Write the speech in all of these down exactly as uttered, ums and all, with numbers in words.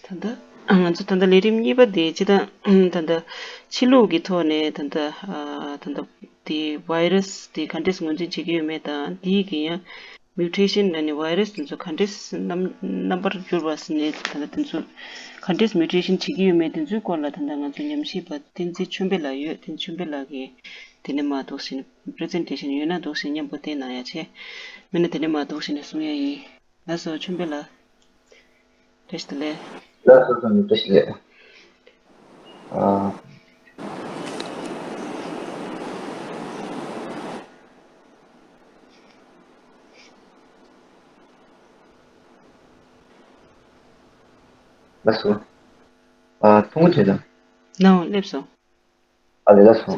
ད་ལྟ་ང་ཚོ་ད་ལྟ་ལས་རིམ་གཉིས་པ་དེ་སྤྱིར་བཏང་ད་ལྟ་ཕྱི་ལུགས་ཀྱི་ཐོག་ནས་ད་ལྟ་ཨ་ད་ལྟ་དེ་བྷའི་རས་དེ་ག་འདྲས་ངོས་འཛིན་བྱེད་ཀྱི་ཡོད་མེད་དང་དེའི་གི་ཡང་མིའུ་ཊེ་ཤན་ལ་ནི་བྷའི་རས་དེ་ཚོ་ག་འདྲས་རྣམ་རྣམ་པར་འགྱུར་བ་ཟེར་ནས་ད་ལྟ་དེ་ཚོ་ག་འདྲས་མིའུ་ཊེ་ཤན་བྱེད་ཀྱི་ཡོད་མེད་དེ་ཚོའི་སྐོར་ལ་ད་ལྟ་ང་ཚོ་ཉམས་ཞིབ་པ་བསྟན་འཛིན་ཆོས་འཕེལ་ལགས་ཡོད། བསྟན་འཛིན་ཆོས་འཕེལ་ལགས་ཀྱིས་དེ་ནས་མར་འདུག་ཟེར་ནས་པི་རི་ཛེན་ཊེ་ཤན་ཡོད་ན་འདུག་ཟེར་མཉམ་པོ་བསྟན་གནང་ཡ་བྱས། མིན་ན་དེ་ནས་མར་འདུག་ཟེར་ནས་གསུང་ཡ་ཡིན། ལགས་སོ། ཆོས་འཕེལ་ལགས། བཀྲ་ཤིས་བདེ་ལེགས། ལགས་སོ། བཀྲ་ཤིས་བདེ་ལེགས། ཨ། ལགས་སོ། ཨ། ཐུང་ངུ་བྱས་དང་། ནའོ་སླེབས་སོང་། ཨ་ལེ་ལགས་སོ།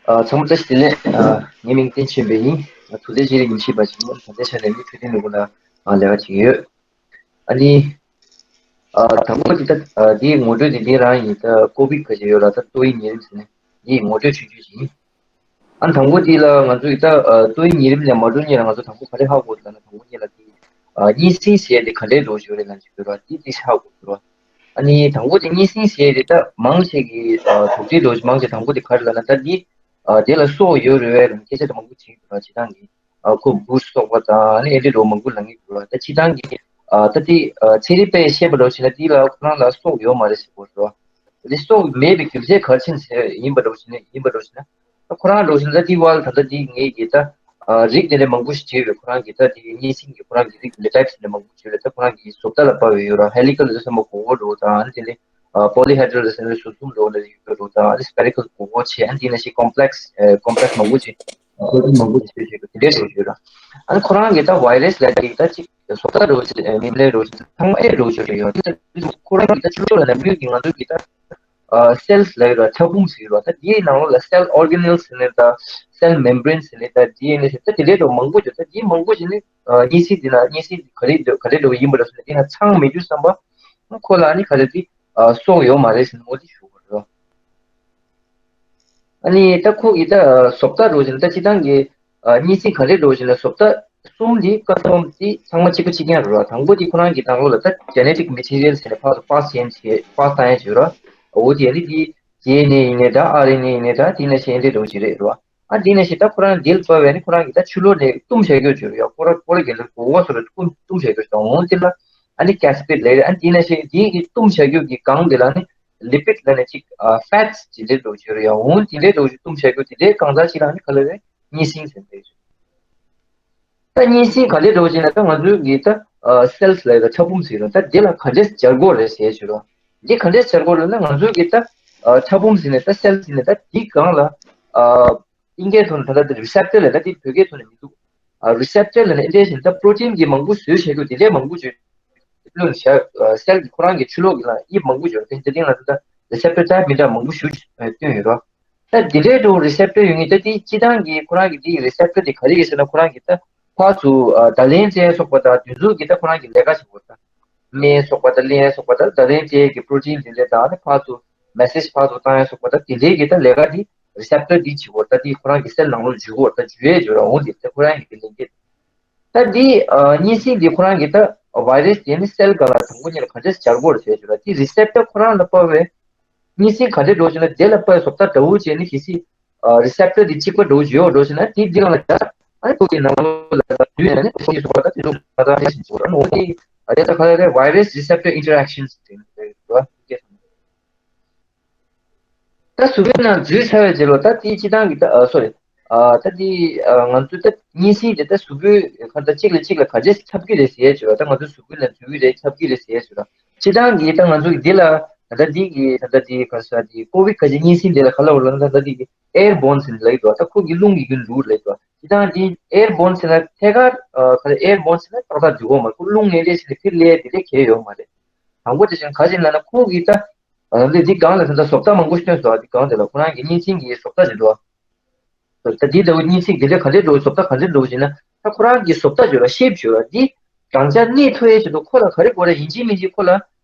ཨ། ཚང་མ་བཀྲ་ཤིས་བདེ་ལེགས། ཨ། ངའི་མིང་བསྟན་ཆོས་འཕེལ་ཡིན། ཐུགས་རྗེ་ཆེ། ཉམས་ཞིབ་པ་ཞིག་ཡིན། ད་ལྟའི་ཆ་ནས་ནི་འཕྲོད་བསྟེན་ལས་ཁུངས་ལ་ལས་ཀ་བྱེད་ཀྱི་ཡོད། ཨ་ནི། ཨ། དང་པོ་དེ་ད་ཨ་འདིའི་ངོ་སྤྲོད་དེ་འདི་རང་ཡིན། ད་ཀོ་བིཌ་ག་ཅིག་ཡོད་ལ་ད་ཏོག་དབྱིབས་ནད་རིམས་ཟེར་ནས་འདིའི་ངོ་སྤྲོད་ཆུང་ཆུང་ཞིག་ཡིན། ཨ། དང་པོ་དེ་ལ་ང་ཚོ་ཡི་ད་ཨ་ཏོག་དབྱིབས་ནད་རིམས་ལས་མ་འགྲོ་སྔོན་ལ་ང་ཚོ་དང་པོ་ག་རེ་ཧ་གོ་དགོས་ལབ་ན། དང་པོ་ཉིད་ལ་དེ་ཨ་གཉན་སྲིན་ཟེར་དེ་ག་འདྲའི་འདྲ་བོ་ཞིག་རེད་ལབ་ཅིག་ཡོད་ར། དེ་དེ་ཧ་གོ་དགོས་ར། ཨ་ནི་དང་པོ་དེ་གཉན་སྲིན་ཟེར་དེ་ད་མང་ཆེ་གི་ཨ་དོགས་འདྲི་འདྲ་བོ་ཞིག་མང་ཆེ་དང་པོ་དེ་ག་རེ་ལབ་ན། ད་འདི་ཨ་དེ་ལ་སྲོག་ཡོད་རེད་བས་ལབ་སྐད་ཆ་དེ་མང་པོ་བྱེད་ཀྱི་ཡོད་ར། སྤྱིར་བཏང་གི་ཨ་ཁོ་འབུ་སོགས་པ་དང་ཨ་ནི་ཨེ་འདྲའི་འདྲ་བོ་མང་པོ་ལབ་ཀྱི་ཡོད་ར། ད་སྤྱིར་བཏང་གི་ཨ་ད་དེ་ཨ་ཚན་རིག་པས་བཤད་པ་འདྲ་བོ་བྱས་ན་དེ་ལ་ཁོ་རང་ལ་སྲོག་ཡོད་མ་རེད་ཟེར་གོ་ར། དེ་སྲོག་མེད་པའི་རྒྱུ་མཚན་ག་རེ་བྱས་ནས་ཡིན་པ་འདྲ་བོ་བྱས་ནས་ཡིན་པ་འདྲ་བོ་བྱས་ན། ད་ཁོ་རང་འདྲ་བོ་བྱས་ན་ད་དེའི་བར་ལ་ད་ལྟ་དེ་ངས་ཀྱི་ད་ཨ་རིགས་དེ་འདྲ་མང་པོ་ཞིག་བྱས་ཡོད། ཁོ་རང་གི་ད་དེ་གཉན་སྲིན་གྱི་ཁོ་རང་གི་རིགས་དེ་འདྲ་ཊའིབ་དེ་འདྲ་མང་པོ་བྱས་ཡོད་རེད། ད་ཁོ་རང་གི་བཟོ་ལྟ་ལ་དཔག་པའི་ཡོད་ར། ཧེ་ལི་ཀལ་ཟེར་ས་མ་གོ་གོ་འདྲ་བོ་དང་། ཨ་ནི་དེ་ནས་ཨ་པོ་ལི་ཧེ་ཌ་རལ་ཟེར་ནས་ཟུར་གསུམ་འདྲ་བོ་འདྲ་ཡོད་འདྲ་བོ་དང་། ཨ་ནི་སི་པེ་རི་ཀལ་གོ་གོ་བྱས། ཨ་ནི་དེ་ནས་ཞིག་ཀོམ་པི་ལེག་སི་ཨ་ཀོམ་པི་ལེག་སི་མང་པོ་བྱས། ཨ་ཁོ་ཚོ་མང་པོ་ཞིག་བྱས་ཡོད་རེད། དེ་འདྲ་འདྲ་བོ་ཡོད་ར། ཨ་ནི་ཁོ་རང་གི་ད་བྷའི་རས་ལ་དེ་ད་ཅིག་བཟོ་ལྟ་འདྲ་བོ་ཅིག་ཨ་མིམ་ལེ་འདྲ་བོ་ཅིག་ཚང་མ་ཨེ་འདྲ་བོ་ཅིག་ཡོད། དེ་ཁོ་རང་གི་ད་ཕྱི་ལོགས་ལ་ནམ་རྒྱུན་གྱི་ང་ཚོ་གི་ད་ཨ་སེལ་ལབ་ཡོད་ར། ཚ་ཕུང་ཟེར་ཡོད་ར། ད་དེའི་ནང་ལོགས་ལ་སེལ་ཨོར་ག་ནེལ་ཟེར་ནས་ད་སེལ་མེམ་བྷི་རེན་ཟེར་ནས་ད་ཌི་ཨེན་ཨེ་ཟེར་ད་དེ་འདྲའི་འདྲ་བོ་མང་པོ་ཡོད། ད་དེ་མང་པོ་ཞིག་ནི་ཨ་གཉན་སྲིན་དེ་ན་གཉན་སྲིན་ག་རེ་ག་རེ་འདྲ་བོ་ཡིན་པ་འདྲ་ཟེར་ནས་དེ་ན་ཚང་མེད་དུས་ཙམ་པ་ཁོ་ལ་ནི་ག་རེ་དེ་ཨ་སྲོག་ཡོད་མ་རེད་ཟེར་ནས་འོ་དེ་ཞུ་དགོས་རེད། ཨ་ནི་ད་ཁོ་གི་ད་བཟོ་ལྟ་འདྲ་བོ་ཅིག་ད་སྤྱིར་བཏང་གི་ཨ་གཉན་སྲིན་ག་རེ་འདྲ་བོ་ཅིག་ན་བཟོ་ལྟ་གསུམ་འདི་ཀ་ཐོམ་འདི་ཚང་མ་གཅིག་པ་གཅིག་རྐྱང་རེད་བ། དང་པོ་འདི་ཁོ་རང་གི་ནང་ལོགས་ལ་ད་ཇེ་ནེ་ཊིག་མེ་ཊི་རི་ཡལ་ཟེར་ནས་ཕར་ཚུར་པཱ་སི་བྱས་པཱ་སི་བཏང་ཡ་ཅིག་ཡོད་ར། འོ་དེ་ནི་འདི་ཌི་ཨེན་ཨེ་ཡིན་ནའི་འདྲ། ཨར་ཨེན་ཨེ་ཡིན་ནའི་འདྲ། དེ་ནང་བཞིན་འདི་འདྲ་བོ་ཅིག་རེད་རེད་བ། ཨ་དེ་ནང་བཞིན་ད་ཁོ་རང་འདི་ལ་དཔག་པའི་ནི་ཁོ་རང་གི་ད་ཕྱི་ལོགས་ནས་བཏུམས་བཞག་རྒྱུ་ཅིག་ཡོད་ར། ཁོ་ར་ཁོ་ར་གི་ལ་མགོ་བོ་སོགས་ལ་བཏུམས་བཏུམས་བཞག་རྒྱུ་ཅིག་འོང་དེ་ལ། ཨ་ནི་ཀེ་སི་པིཌ་ལབ་རེད། ཨ་དེ་ནང་བཞིན་དེ་གི་བཏུམས་བཞག་རྒྱུ་གི་སྒང་དེ་ལ་ནི་ལི་པིཌ་ལབ་ནས་ཅིག་ཨ་ཕེ་ཊི་ཅིག་འདྲ་འདྲ་བོ་ཅིག་ཡོད་རེད་ཡ། འོང་དེ་འདྲའི་འདྲ་བོ་ཅིག་བཏུམས་བཞག་རྒྱུ་དེ་འདྲའི་སྒང་ཚང་ཅིག་ལ་ནི་ག་ལབ་རེད། གཉན་སྲིན་ཟེར་འདྲ་ཡོད། ད་གཉན་སྲིན་ག་འདྲའི་འདྲ་བོ་ཅིག་ན་ད་ང་ཚོའི་གི་ད་ཨ་སེལ་ལབ་ཡ་ད་ཚ་ཕུང་ཟེར་ར། ད་དེ་ལ་ག་འདྲས་སྦྱར་དགོས་རེད་ཟེར་ཞུ་ར། འདི་ག་འདྲས་སྦྱར་དགོས་ལབ་ན་ང་ཚོའི་གི་ད་ཨ་ཚ་ཕུང་ཟེར་ནས་ད་སེལ་ཟེར་ནས་ད་དེའི་སྒང་ལ་ཨ་དབྱིན་སྐད་ཐོག་ནས་ད་ལྟ་དེ་རི་སེབ་ཊར་ལབ། ད་དེ་བོད་སྐད་ཐོག་ནས་མི་འདུག་ཨ་རི་སེབ་ཊར་ལབ་ནས་འདི་འདྲས་ཞིག་ད་པྲོ་ཊིན་གྱི་མང་པོ་བཟོས་བྱས་རྒྱུ་དེ་འདྲས་མང་པོ་བྱས་བླུགས་ནས་བཞག་ཨ་སེལ་གྱི་ཁོ་རང་གི་ཕྱི་ལོགས་ཀྱི་ལ་དབྱིབས་མང་པོ་བྱས་ར། དེ་འདི་སྟེང་ལ་ད་ལྟ་རི་སེབ་ཊར་ཊའིབ་མི་འདྲ་མང་པོ་ཞིག་ཨ་བཏོན་ཡོད་ར། ད་འདི་འདྲའི་འདྲ་བོ་རི་སེབ་ཊར་ཡོད་ངེས། ད་དེ་སྤྱིར་བཏང་གི་ཁོ་རང་གི་དེ་རི་སེབ་ཊར་དེ་ག་རེ་ཡིན་ཟེར་ན་ཁོ་རང་གི་ད་ཕར་ཚུར་ཨ་བརྡ་ལན་སྤྲད་སོགས་པ་དང་དེ་ཚོ་གི་ད་ཁོ་རང་གི་ལས་ཀ་བྱེད་དགོས་ར། ད་སྨན་སོགས་པ་དང་གླེན་སོགས་པ་དང་བརྡ་ལན་སྤྲད་ཀྱི་པྲོ་ཊིན་དེ་འདྲ་དང་ཨ་ནི་ཕར་ཚུར་མེ་སེ་ཇི་ཕར་ཚུར་བཏང་ཡ་སོགས་པ་དང་དེ་འདྲའི་གི་ད་ལས་ཀ་དེ་རི་སེབ་ཊར་དེ་བྱེད་དགོས། ད་དེ་ཁོ་རང་གི་སེལ་ནང་ལོགས་འཇུག་དགོས། ད་འཇུག་ཡས་འཇུག་ར། འོང་དེ་ད་ཁོ་རང་གི་དེ་ལས་འགན། ད་འདི་ཨ་གཉན་སྲིན་འདི་ཁོ་རང་གི་ད་བྷའི་རས་དེ་ནི་སེལ་སྒང་ལ་དང་པོ་ཉིད་ལ་ག་འདྲས་སྦྱར་དགོས་རེད་ཟེར་ཞུ་ར། དེ་རི་སེབ་ཊར་ཁོ་རང་ལ་དཔག་པའི་གཉན་སྲིན་ག་འདྲས་འདྲ་བོ་ཅིག་ན་དེ་ལ་དཔག་པའི་བཟོ་ལྟ་འདྲ་བོ་ཅིག་ནི་གལ་སྲིད་ཨ་རི་སེབ་ཊར་འདི་གཅིག་པ་འདྲ་བོ་ཅིག་ཡོད་འདྲ་བོ་ཅིག་ན་དེ་འདི་སྒང་ལ་སྦྱར། ཨ་ནི་ཁོ་གི་ནང་ལོགས་ལ་བསྡུས་ནས་ནི་ཁོ་གི་བཟོ་ལྟ་དེ་ཚོ་མ་བཏང་ནས་ཞིག་འཇོག་ར། ཨ་ནི་འོ་དེ་ཨ་དེ་ད་ག་ལ་རེད། བྷའི་རས་རི་སེབ་ཊར་ཨིན་ཊར་ཨེག་ཤན་ཟེར་ནས་རེད་བ། ད་གཟུགས་པོའི་ནང་འཛུལ་ཚར་བའི་རྗེས་ལ་ད་དེ་སྤྱིར་བཏང་གི་ད་ཨ་སོ་རི། ཨ་ད་དེ་ཨ་ང་ཚོས་ད་གཉན་སྲིན་དེ་ད་གཟུགས་པོའི་ཁ་ད་གཅིག་ལ་གཅིག་ལ་ག་འདྲས་ཁྱབ་ཀྱི་རེད་ཟེར་ཡས་བྱོས་ར། ད་ང་ཚོའི་གཟུགས་པོའི་ནང་འཛུལ་གྱི་རེད། ཁྱབ་ཀྱི་རེད་ཟེར་ཡས་བྱོས་ར། སྤྱིར་བཏང་གི་ད་ང་ཚོ་གི་འདི་ལ་ད་ལྟ་འདི་གི་ད་ལྟ་འདི་ག་ས་འདི་ཀོ་བིཌ་ག་ཅིག་གཉན་སྲིན་འདི་ལ་ག་ལབ་ལབ་ན་ད་ལྟ་འདི་གི་ཨེར་བོན་ཟེར་ནས་ལབ་ཀྱི་འདུག་ད་ཁོ་གི་རླུང་གི་རྒྱུན་འགྲོ་གི་ལབ་ཀྱི་འདུག་སྤྱིར་བཏང་འདི་ཨེར་བོན་ཟེར་ན་ཐད་ཀར་ཨ་ག་ལ་ཨེར་བོན་ཟེར་ན་ཏག་ཏག་འཇུག་གི་ཡོད་མ་རེད། ཁོ་རླུང་ནས་ལས་ཟེར་ནས་ཕར་ལས་དེ་འདྲས་གང་ཡང་ཡོད་མ་རེད། དང་པོ་དེ་བཞིན་ག་ཅིག་ལབ་ན་ཁོ་གི་ད་ཨ་འདི་འདི་སྒང་ལ་ད་ལྟ་བཟོ་ལྟ་མང་པོ་སྟོན་སོང་། འདི་སྒང་དེ་ལ་ཁོ་རང་གི་གཉན་སྲིན་གྱི་བཟོ་ལྟ་ཅིག་འདུག་ད་འདི་ལྟ་བུ་གཉན་སྲིན་འདི་འདྲ་ག་འདྲས་འགྲོ་བཟོ་ལྟ་ག་འདྲས་འགྲོ་ཞེ་ན། ད་ཁོ་རང་གི་བཟོ་ལྟ་བྱོས་ར་ཤེབ་བྱོས་ར་འདི་རང་ཅག་གནས་ཐུབ་ཡས་ཆེད་དུ་ཁོ་ལ་ག་རེ་དགོས་རེད། ཡིན་གཅིག་མིན་གཅིག་ཁོ་ལ་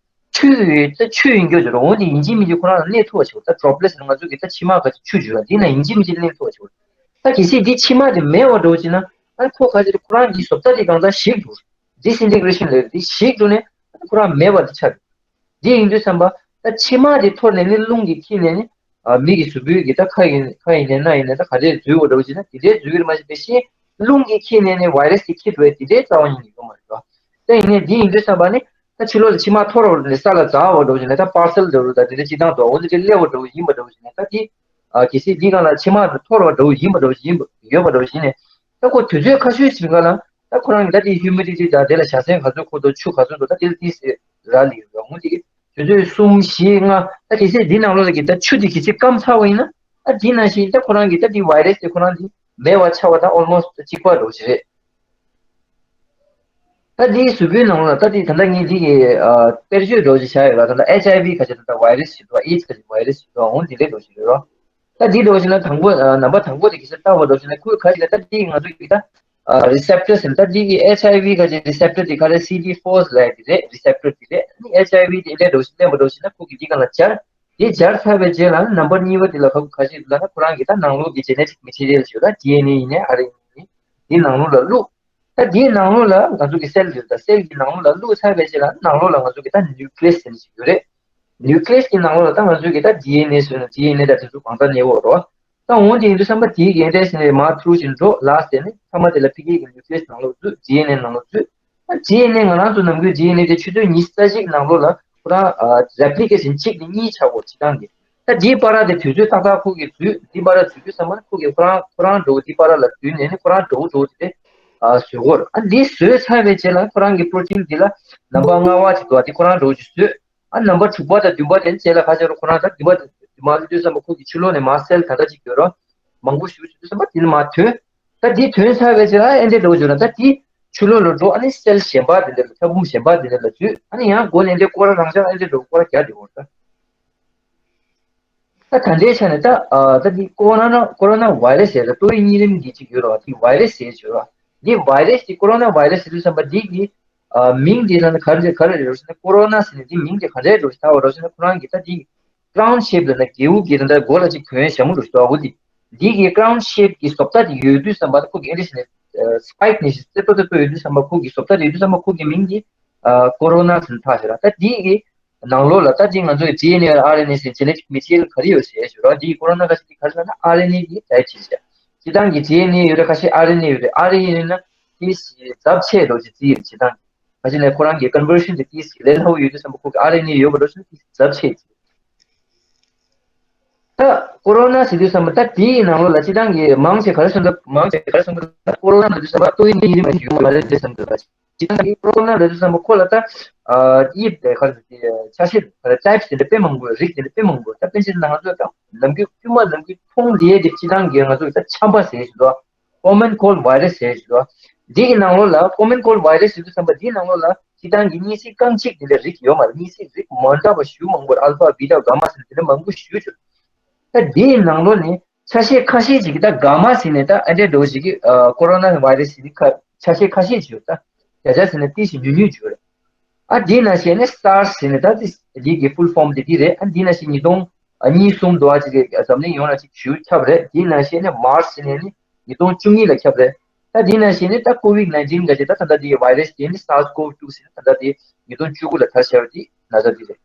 ཆུ་ད་ཆུ་ཡིན་རྒྱུ་བྱོས་ར། འོ་འདི་ཡིན་གཅིག་མིན་གཅིག་ཁོ་རང་ལ་གནས་ཐུབ་པ་བྱེད་དགོས། ད་ཌོབ་ལེཊ་ཟེར་ན་ང་ཚོ་གི་ད་མཆི་མ་ག་ཚོད་ཆུ་བྱོས་ར་འདི་ན་ཡིན་གཅིག་མིན་གཅིག་གནས་ཐུབ་པ་བྱེད་དགོས། ད་གལ་སྲིད་འདི་མཆི་མ་དེ་མེད་པ་འགྲོ་ཞེ་ན་ཨ་ཁོ་ག་ཚོད་ཁོ་རང་གི་བཟོ་ལྟ་དེ་གང་ལྟར་ཞིག་འགྲོ། ཌི་སིན་ཊི་གྷི་རེ་ཤན་ལབ་དེ་ཞིག་འགྲོ་ནས་ཁོ་རང་མེད་པ་དེ་ཆགས་འགྲོ། འདི་ཡིན་དུས་ཙམ་པ་ད་མཆིལ་མ་དེ་འཐོར་ནས་ནི་རླུང་གིས་འཁྱེར་ནས་ནི་ཨ་མི་གི་གཟུགས་པོའི་གི་ད་ཁ་ཡིན་ཁ་ཡིན་ནས་སྣ་ཡིན་ནས་ད་ག་འདྲས་འཛུལ་བ་འདྲ་བོ་ཞིག་ན་དེ་འདྲས་འཛུལ་གི་རེད་མ་གཞི་དེ་བཞིན་རླུང་གིས་འཁྱེར་ནས་ནི་བྷའི་རེ་སི་དེ་འཁྱེར་འགྲོ་བའི་དེ་འདྲའི་རྩ་བ་ཉིད་ནས་ཡོད་མ་རེད་པ། ད་ཡིན་ནའི་འདི་ཡིན་དུས་ཙམ་པ་ནི་ད་ཕྱི་ལོགས་ལ་མཆིལ་མ་འཐོར་བ་ནས་ས་ལ་འཛག་པ་འདྲ་བོ་ཞིག་ན་ད་པར་སེལ་འདྲ་བོ་ད་དེ་འདྲ་སྤྱི་བཏང་འདུག་འོ་འདི་འདྲ་སླེབས་པ་འདྲ་བོ་ཡིན་པ་འདྲ་བོ་ཞིག་ན་ད་དེ་ཨ་གལ་སྲིད་འདི་སྒང་ལ་མཆིལ་མ་འཐོར་བ་འདྲ་བོ་ཡིན་པ་འདྲ་བོ་ཞིག་ཡིན་པ་ཡོད་པ་འདྲ་བོ་ཞིག་ནས་ད་ཁོ་དུས་ཚོད་ཁ་ཤས་ཤིག་སྒང་ལ་ད་ཁོ་རང་གི་ད་དེ་ཧིའུ་མི་ཌི་ཊི་དང་དེ་ལ་བྱ་སེམས་ག་ཚོད་འཁོར་འདུག་ཆུ་ག་ཚོད་འདུག་ད་དེ་ལ་ཏིས་རག་ལས་ཡོད་ར་འོ་འདི་གི་དུས་ཚོད་གསུམ་བཞི་ལྔ་ད་གལ་སྲིད་འདི་ནང་ལོགས་ལ་གི་ད་ཆུ་དེ་གལ་སྲིད་སྐམ་ཚར་བ་ཡིན་ན་ཨ་འདི་ནང་བཞིན་ད་ཁོ་རང་གི་ད་དེ་བྷའི་རེ་སི་དེ་ཁོ་རང་དེ་མེད་པ་ཆགས་པ་དང་ཨོལ་མོ་སི་ཊི་གཅིག་པ་འདྲ་བོ་ཞིག་རེད། ད་འདིའི་གཟུགས་པོའི་ནང་ལ་ད་འདི་ད་ལྟ་ངས་འདི་གི་ཨ་དཔེར་བརྗོད་འདྲ་བོ་ཞིག་བྱ་ཡོད་ལ་ད་ལྟ་ཨེཆ་ཨའི་ཝི་ཁ་ཅིག་ད་ལྟ་བྷའི་རེ་སི་ཞིག་འདུག་ཨེ་ཌི་སི་ཁ་ཅིག་བྷའི་རེ་སི་ཞིག་འདུག་འོ་འདི་འདྲའི་འདྲ་བོ་ཞིག་རེད་རོ། ད་འདི་འདྲ་བོ་ཞིག་ན་དང་པོ་ཨ་རྣམ་པ་དང་པོ་དེ་གི་སར་ལྟ་བ་འདྲ་བོ་ཞིག་ན་ཁོའི་ཁ་ཅིག་ལ་ད་འདི་ང་ཚོ་གི་ད་ཨ་རི་སེབ་ཊར་ཟེར་ད་འདི་གི་ཨེཆ་ཨའི་ཝི་ཁ་ཅིག་རི་སེབ་ཊར་དེ་ག་རེ་སི་ཌི་ཕོར་ལབ་ཡ་དེ་རེད་རི་སེབ་ཊར་དེ་རེད་ཨ་ནི་ཨེཆ་ཨའི་ཝི་དེ་འདྲའི་འདྲ་བོ་ཞིག་བསྟན་པ་འདྲ་བོ་ཞིག་ན་ཁོ་གི་འདི་ག་ལ་སྦྱར། དེ་སྦྱར་ཚར་བའི་རྗེས་ལ་ནམ་པར་གཉིས་པ་དེ་ལ་ཁ་ཁ་ཤས་ལ་ན་ཁོ་རང་གི་ད་ནང་ལོགས་ཀྱི་ཇེ་ནེ་ཊིག་མེ་ཊི་རི་ཡལ་ཞེས་ད་ཌི་ཨེན་ཨེ་ཡིན་ནའི་ཨར་ཨེན་ཨེ་ཡིན་ནའི་དེ་ནང་ལོགས་ལ་བླུགས། ད་དེའི་ནང་ལོགས་ལ་ང་ཚོ་གི་སེལ་ཡོད་ད་སེལ་གྱི་ནང་ལོགས་ལ་བླུགས་ཚར་བའི་རྗེས་ལ་ནང་ལོགས་ལ་ང་ཚོ་གི་ད་ནིའུ་ཀི་ལེ་སི་ཟེར་ནས་ཞིག་ཡོད་རེད། ནིའུ་ཀི་ལེ་སི་གི་ནང་ལོགས་ལ་ད་ང་ཚོ་གི་ད་ཌི་ཨེན་ཨེ་ཟེར་ན་ཌི་ཨེན་ཨེ་ད་དེ་ཚོ་གང་ལྟར་གནས་འོག་རོ། ད་འོང་དེ་ཡིན་དུས་ཙམ་པ་དེའི་འགན་འཁྲི་ཟེར་ནས་མར་ཐུར་ཞིག་འགྲོ་ལ་ཟེར་ནས་ཚང་མ་དེ་ལ་ཕི་ཀེ་གི་ནིའུ་ཀི་ལེ་སི་ནང་ལོགས་འཛུལ་ཌི་ཨེན་ཨེ་ནང་ལོགས་འཛུལ། ད་ཌི་ཨེན་ཨེ་ང་རང་ཚོ་ནམ་རྒྱུན་ཌི་ཨེན་ཨེ་དེ་ཆུ་ཚོད་ཉི་ཤུ་རྩ་གཅིག་ནང་ལོགས་ལ་ཁོ་རང་རེབ་ལི་ཀེ་ཤན་གཅིག་ནས་གཉིས་ཆགས་འོ་སྤྱི་བཏང་གི། ད་འདིའི་བར་དེ་དུས་ཚོད་ཏག་ཏག་ཁོ་གིས་འཛུལ་འདིའི་བར་འཛུལ་དུས་ཙམ་པ་ཁོ་གིས་ཁོ་རང་ཁོ་རང་འགྲོ་འདིའི་བར་ལ་འཛུལ་ནས་ནི་ཁོ་རང་འགྲོ་འགྲོ་དེ་བཟོས་འོར་ཨ་འདི་བཟོས་ཚར་བའི་རྗེས་ལ་ཁོ་རང་གི་པྲོ་ཊིན་འདི་ལ་ནམ་པར་ལྔ་པ་ཅིག་འདུག་ཨ་འདི་ཁོ་རང་འགྲོ་ཅིག་བཟོས། ཨ་ནམ་པར་དྲུག་པ་དང་བདུན་པ་དེ་རྗེས་ལ་ཁ་ཤས་རུ་ཁོ་རང་ད་བདུན་པ་དེ་མ་ལུས་དུས་ཙམ་པ་ཁོ་གི་ཕྱི་ལོགས་ནས་མ་སེལ་ད་ལྟ་ཅིག་ཡོད་རོ། མང་པོ་ཞིག་ཞུ་དུས་ཙམ་པ་དེ་ནི་མ་ཐོན། ད་དེ་ཐོན་ཚར་བའི་ཚེ་ལ་ཨེ་འདྲས་འགྲོ་བརྗོད་ན་ད་དེ་ཕྱི་ལོགས་ལ་འགྲོ་ཨ་ནི་སེལ་གཞན་པ་དེ་འདྲ་ལ་ཐབ་ཁུང་གཞན་པ་དེ་འདྲ་ལ་འཛུལ་ཨ་ནི་ཡང་མགོ་ནས་འདྲས་སྐོར་རང་ཤག་ཨེ་འདྲས་འགྲོ་སྐོར་རྒྱག་འགྲོ་བར་ད། ད་ད་ལྟའི་ཆ་ནས་ད་ཨ་ད་དེ་ཀོ་རོ་ན་ཀོ་རོ་ན་བྷའི་རེ་སི་ཟེར་ད་ཏོག་དབྱིབས་གཉན་རིམས་འདི་གཅིག་ཡོད་ར་བ་དེ་བྷའི་རེ་སི་ཟེར་བརྗོད་ར་བ་དེ་བྷའི་རེ་སི་དེ་ཀོ་རོ་ན་བྷའི་རེ་སི་ཟེར་དུས་ཙམ་པ་འདི་གི་ཨ་མིང་འདི་ད་ནི་ག་རེ་ག་རེ་རེད་ཟེར་ན་ཀོ་རོ་ན་ཟེར་ནས་འདི་མིང་འདི་ག་འདྲས་རེད་ཟེར་ད་བ་རེད་ཟེར་ན་ཁོ་རང་གི་ད་འདི་ཀ་རའུན་ཤེབ་ལ་ན་རྒྱལ་པོ་གི་ད་ལྟ་མགོ་ལ་ཅིག་གོན་ཞྭ་མོ་རུ་ཞུ་བ་འོ་དེ། འདི་གི་ཀ་རའུན་ཤེབ་ཀྱི་བཟོ་ལྟ་དེ་ཡོད་དུས་ཙམ་པ་ཁོ་གི་ཨེ་འདྲ་ཞིག་ནས་སི་པའིཀ་ནས་ཞིག་རྩེ་ཏོ་རྩེ་ཏོ་ཡོད་དུས་ཙམ་པ་ཁོ་གི་བཟོ་ལྟ་དེ་ཡོད་དུས་ཙམ་པ་ཁོ་གི་མིང་གི་ཀོ་རོ་ན་ཟེར་ཐག་ཞེ་ར་ད་འདི་གི་ནང་ལོགས་ལ་ད་འདི་ང་ཚོ་གི་ཌི་ཨེན་ཨེ་ཨར་ཨེན་ཨེ་ཟེར་ཇེ་ནེ་ཊིག་མེ་ཊི་རི་ཡལ་ག་རེ་ཡོད་ཟེར་ཞུ་ར་འདི་གི་ཀོ་རོ་ན་ཁ་ཤས་འདི་ག་རེ་ལབ་ན་ཨར་ཨེན་ཨེ་གི་ཊའིབ་ཅིག་རེད། སྤྱི་བཏང་གི་ཌི་ཨེན་ཨེ་ཡོད་རེད་ཁ་ཤས་ཨར་ཨེན་ཨེ་ཡོད་རེད་ཨར་ཨེན་ཨེ་ཡིན་ན་དེ་ཟབ་ཆེ་རོ་ཅིག་རྩིས་ཡོད་སྤྱི་བཏང་། ཁ་ཅིག་ནས་ཁོ་རང་གི་ཀོན་བར་ཤན་དེ་ཏིས་ཀྱི་ལས་སླ་བོ་ཡོད་དུས་ཙམ་པ་ཁོ་གི་ཨར་ཨེན་ཨེ་ཡོད་པ་འགྲོ་ཞིང་ཏིས་ཟབ་ཆེ་ཅིག་ད་ཀོ་རོ་ན་ཟེར་དུས་ཙམ་པ་ད་དེའི་ནང་ལོགས་ལ་སྤྱི་བཏང་གི་མང་ཆེ་ག་རེ་གསུངས་འདུག་མང་ཆེ་ག་རེ་གསུངས་འདུག་ད་ཀོ་རོ་ན་ལབ་དུས་ཙམ་པ་ཏོག་དབྱིབས་གཉན་རིམས་ཡོད་མ་རེད་དེ་བསམ་འདུག་སྤྱི་བཏང་གི་ཀོ་རོ་ན་ལབ་དུས་ཙམ་པ་ཁོ་ལ་ད་དབྱིབས་དེ་ག་རེ་ཆ་ཤས་ག་རེ་ཊའིབ་དེ་འདྲ་དཔེ་མང་པོ་རིགས་དེ་འདྲ་དཔེ་མང་པོ་ད་དཔེ་ཆ་ནང་ཚོ་ད་ནམ་རྒྱུན་དཀྱུས་མ་ནམ་རྒྱུན་མཐོང་བསྡད་དེ་སྤྱི་བཏང་གི་ང་ཚོ་ད་ཆམ་པ་ཟེར་ཞིག་འདུག་ཀོ་མན་ཁོལ་བྷའི་རེ་སི་ཟེར་ཞིག་འདུག་འདི་གི་ནང་ལོགས་ལ་ཀོ་མན་ཁོལ་བྷའི་རེ་སི་ཟེར་དུས་ཙམ་པ་འདིའི་ནང་ལོགས་ལ་སྤྱི་བཏང་གི་གཉན་སྲིན་རྐང་གཅིག་དེ་འདྲ་རིགས་ཡོད་མ་རེད། གཉན་སྲིན་རིགས་མ་འདྲ་བ་ཞེ་པོ་མང་པོ་ཨལ་ཕ་བི་ཊ་གྷ་མ་ཟེར་དེ་འདྲ་མང་པོ་ཞེ་པོ་ཅིག་ཡོད། ད་འདིའི་ནང་ལོགས་ནས་ཆ་ཤས་ཁ་ཤས་ཅིག་གིས་ད་གྷ་མ་ཟེར་ནས་ད་ཨ་འདྲའི་འདྲ་བོ་ཞིག་གི་ཀོ་རོ་ན་བྷའི་རེ་སི་ཟེར་ནས་ཁ་ཆ་ཤས་ཁ་ཤས་ཅིག་ཡོད། ད་བརྒྱ་ཆ་ཟེར་ན་ཏིས་ཉུང་ཉུང་ཅིག་ཡོད་རེད། ཨ་འདི་ནང་བཞིན་ནི་སར་སི་ཟེར་ནས་ད་འདི་འདི་གི་ཕུལ་ཕོམ་དེ་འདི་རེད། ཨ་འདི་ནང་བཞིན་ཉིས་སྟོང་གཉིས་གསུམ་དུ་ཨ་ཅིག་གི་འཛམ་གླིང་ཡོངས་ལ་ཅིག་ཞུ་ཁྱབ་རེད། འདི་ནང་བཞིན་ནི་མར་སི་ཟེར་ནས་ནི་ཉིས་སྟོང་བཅུ་གཉིས་ལ་ཁྱབ་རེད། ད་འདི་ནང་བཞིན་ནི་ད་ཀོ་ཝིཌ་ནའིན་ཊིན་ག་ཅིག་ད་ད་ལྟ་འདི་བྷའི་རེ་སི་དེ་ནི་སར་སི་ཀོབ་ཊུ་ཟེར་ནས་ད་ལྟ་འདི་ཉིས་སྟོང་བཅུ་དགུ་ལ་དར་ཤར་བ་འདི་ན་ཚ་འདི་རེད།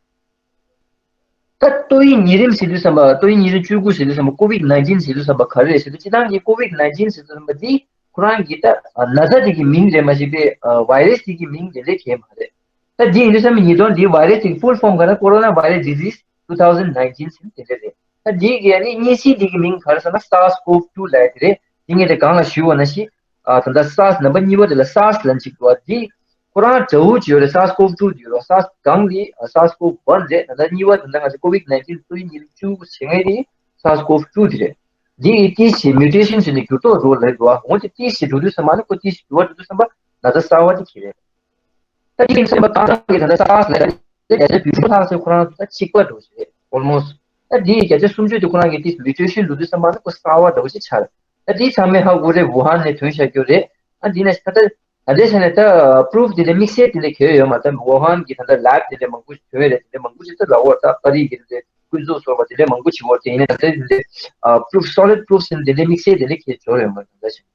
ད་ཏོག་དབྱིབས་གཉན་རིམས་ཟེར་དུས་ཙམ་པ་ཏོག་དབྱིབས་གཉན་རིམས་བཅུ་དགུ་ཟེར་དུས་ཙམ་པ་ཀོ་ཝིཌ་ནའིན་ཊིན་ཟེར་དུས་ཙམ་པ་ག་རེ་རེད་ཟེར་དུས་སྤྱི་བཏང་གི་ཀོ་ཝིཌ་ནའིན་ཊིན་ཟེར་དུས་ཙམ་པ་འདི་ཁོ་རང་གི་ད་ན་ཚ་དེ་གི་མིང་རེད་མ་གཞི་པའི་བྷའི་རེ་སི་དེ་གི་མིང་དེ་འདྲ་གང་ཡང་མ་རེད། ད་འདི་ཡིན་དུས་ཙམ་པ་ཉིས་སྟོང་འདི་བྷའི་རེ་སི་དེ་གི་ཕུལ་ཕོམ་ག་ན་ཀོ་རོ་ན་བྷའི་རེ་སི་ཌི་ཛིས་ཊུ་ཐའུ་ཟེན་ནའིན་ཊིན་ཟེར་དེ་འདྲ་རེད། ད་འདི་གི་ཨ་ནི་གཉན་སྲིན་འདི་གི་མིང་ག་རེ་ཟེར་ན་སར་སི་ཀོབ་ཊུ་ལབ་ཡ་དེ་རེད། དེ་ངས་དེ་གོང་ལ་ཞུས་པ་ནང་བཞིན་ཨ་ད་ལྟ་སར་སི་ནམ་པར་གཉིས་པ་དེ་ལ་སར་སི་ལབ་ཅིག་འདུག་པ་འདི་ཁོ་རང་འདྲ་བོ་ཅིག་ཡོད་རེད། སར་སི་ཀོབ་ཊུ་དེ་ཡོད་རེད། སར་སི་གང་དེ་སར་སི་ཀོབ་ཝན་རེད། ད་ལྟ་གཉིས་པ་དེ་ད་ང་ཚོ་ཀོ་ཝིཌ་ནའིན་ཊིན་ཏོག་དབྱིབས་གཉན་རིམས་བཅུ་དགུ་བྱེད་མཁན་དེ་སར་སི་ཀོབ་ཊུ་དེ་རེད། འདི་ཡི་ཏིས་ཞེས་མིའུ་ཊེ་ཤན་ཟེར་ནས་འགྱུར་ལྡོག་འགྲོ་ལབ་འདུག་འོན་ཏེ་ཏིས་ཞེས་འགྲོ་དུས་ཙམ་པ་ནི་ཁོ་ཏིས་ཞེས་འགྱུར་བ་འགྲོ་དུས་ཙམ་པ་ན་ཚ་གསར་བ་དེ་གྱིས་རེད། ད་དེ་ཡིན་ཙམ་པ་གང་གང་གི་ད་ལྟ་སར་སི་ལབ་ཡ་དེ་བརྒྱ་ཆ་བདུན་ཅུ་ལྷག་ཙམ་ཁོ་རང་ཚོ་ད་གཅིག་པ་འདྲ་བོ་ཞིག་རེད་ཨོལ་མོ་སི་ཊི། ད་དེ་ཡི་བརྒྱ་ཆ་སུམ་ཅུ་དེ་ཁོ་རང་གི་དེ་མིའུ་ཊེ་ཤན་འགྲོ་དུས་ཙམ་པ་ནི་ཁོ་གསར་བ་འདྲ་བོ་ཞིག་ཆགས་རེད། ད་དེ་ཚང་མས་ཧ་གོ་རེད། ཝུ་ཧན་ནས་ཐོན་བཞག་རྒྱུ་རེད། ཨ་འདི་ན་ད་ལྟ་ད་ལྟའི་ཆ་ནས་ད་པུ་རུབ་དེ་འདྲ་དམིགས་བསལ་དེ་འདྲ་གང་ཡང་ཡོད་མ་རེད། ད་ཝུ་ཧན་གི་ད་ལྟ་ལེབ་དེ་འདྲ་མང་པོ་ཞིག་ཐོན་ཡོད་རེད། དེ་འདྲ་མང་པོ་ཞིག་ད་ལབ་ཡོད་རེད། ད་ཨ་རི་གི་དེ་འདྲ་ཀུན་རྫོབ་སོགས་པ་དེ་འདྲ་མང་པོ་ཞིག་ཡོད་རེད། དེ་ཡིན་ན་ད་ལྟའི་དེ་འདྲ་པུ་རུབ་སོ་ལིཌ་པུ་རུབ་ཟེར་ན་དེ་འདྲ་དམིགས་བསལ་དེ་འདྲ་གང་ཡང་འབྱོར་ཡོད་མ་རེད། ད་ལྟ་ཆ་ནས།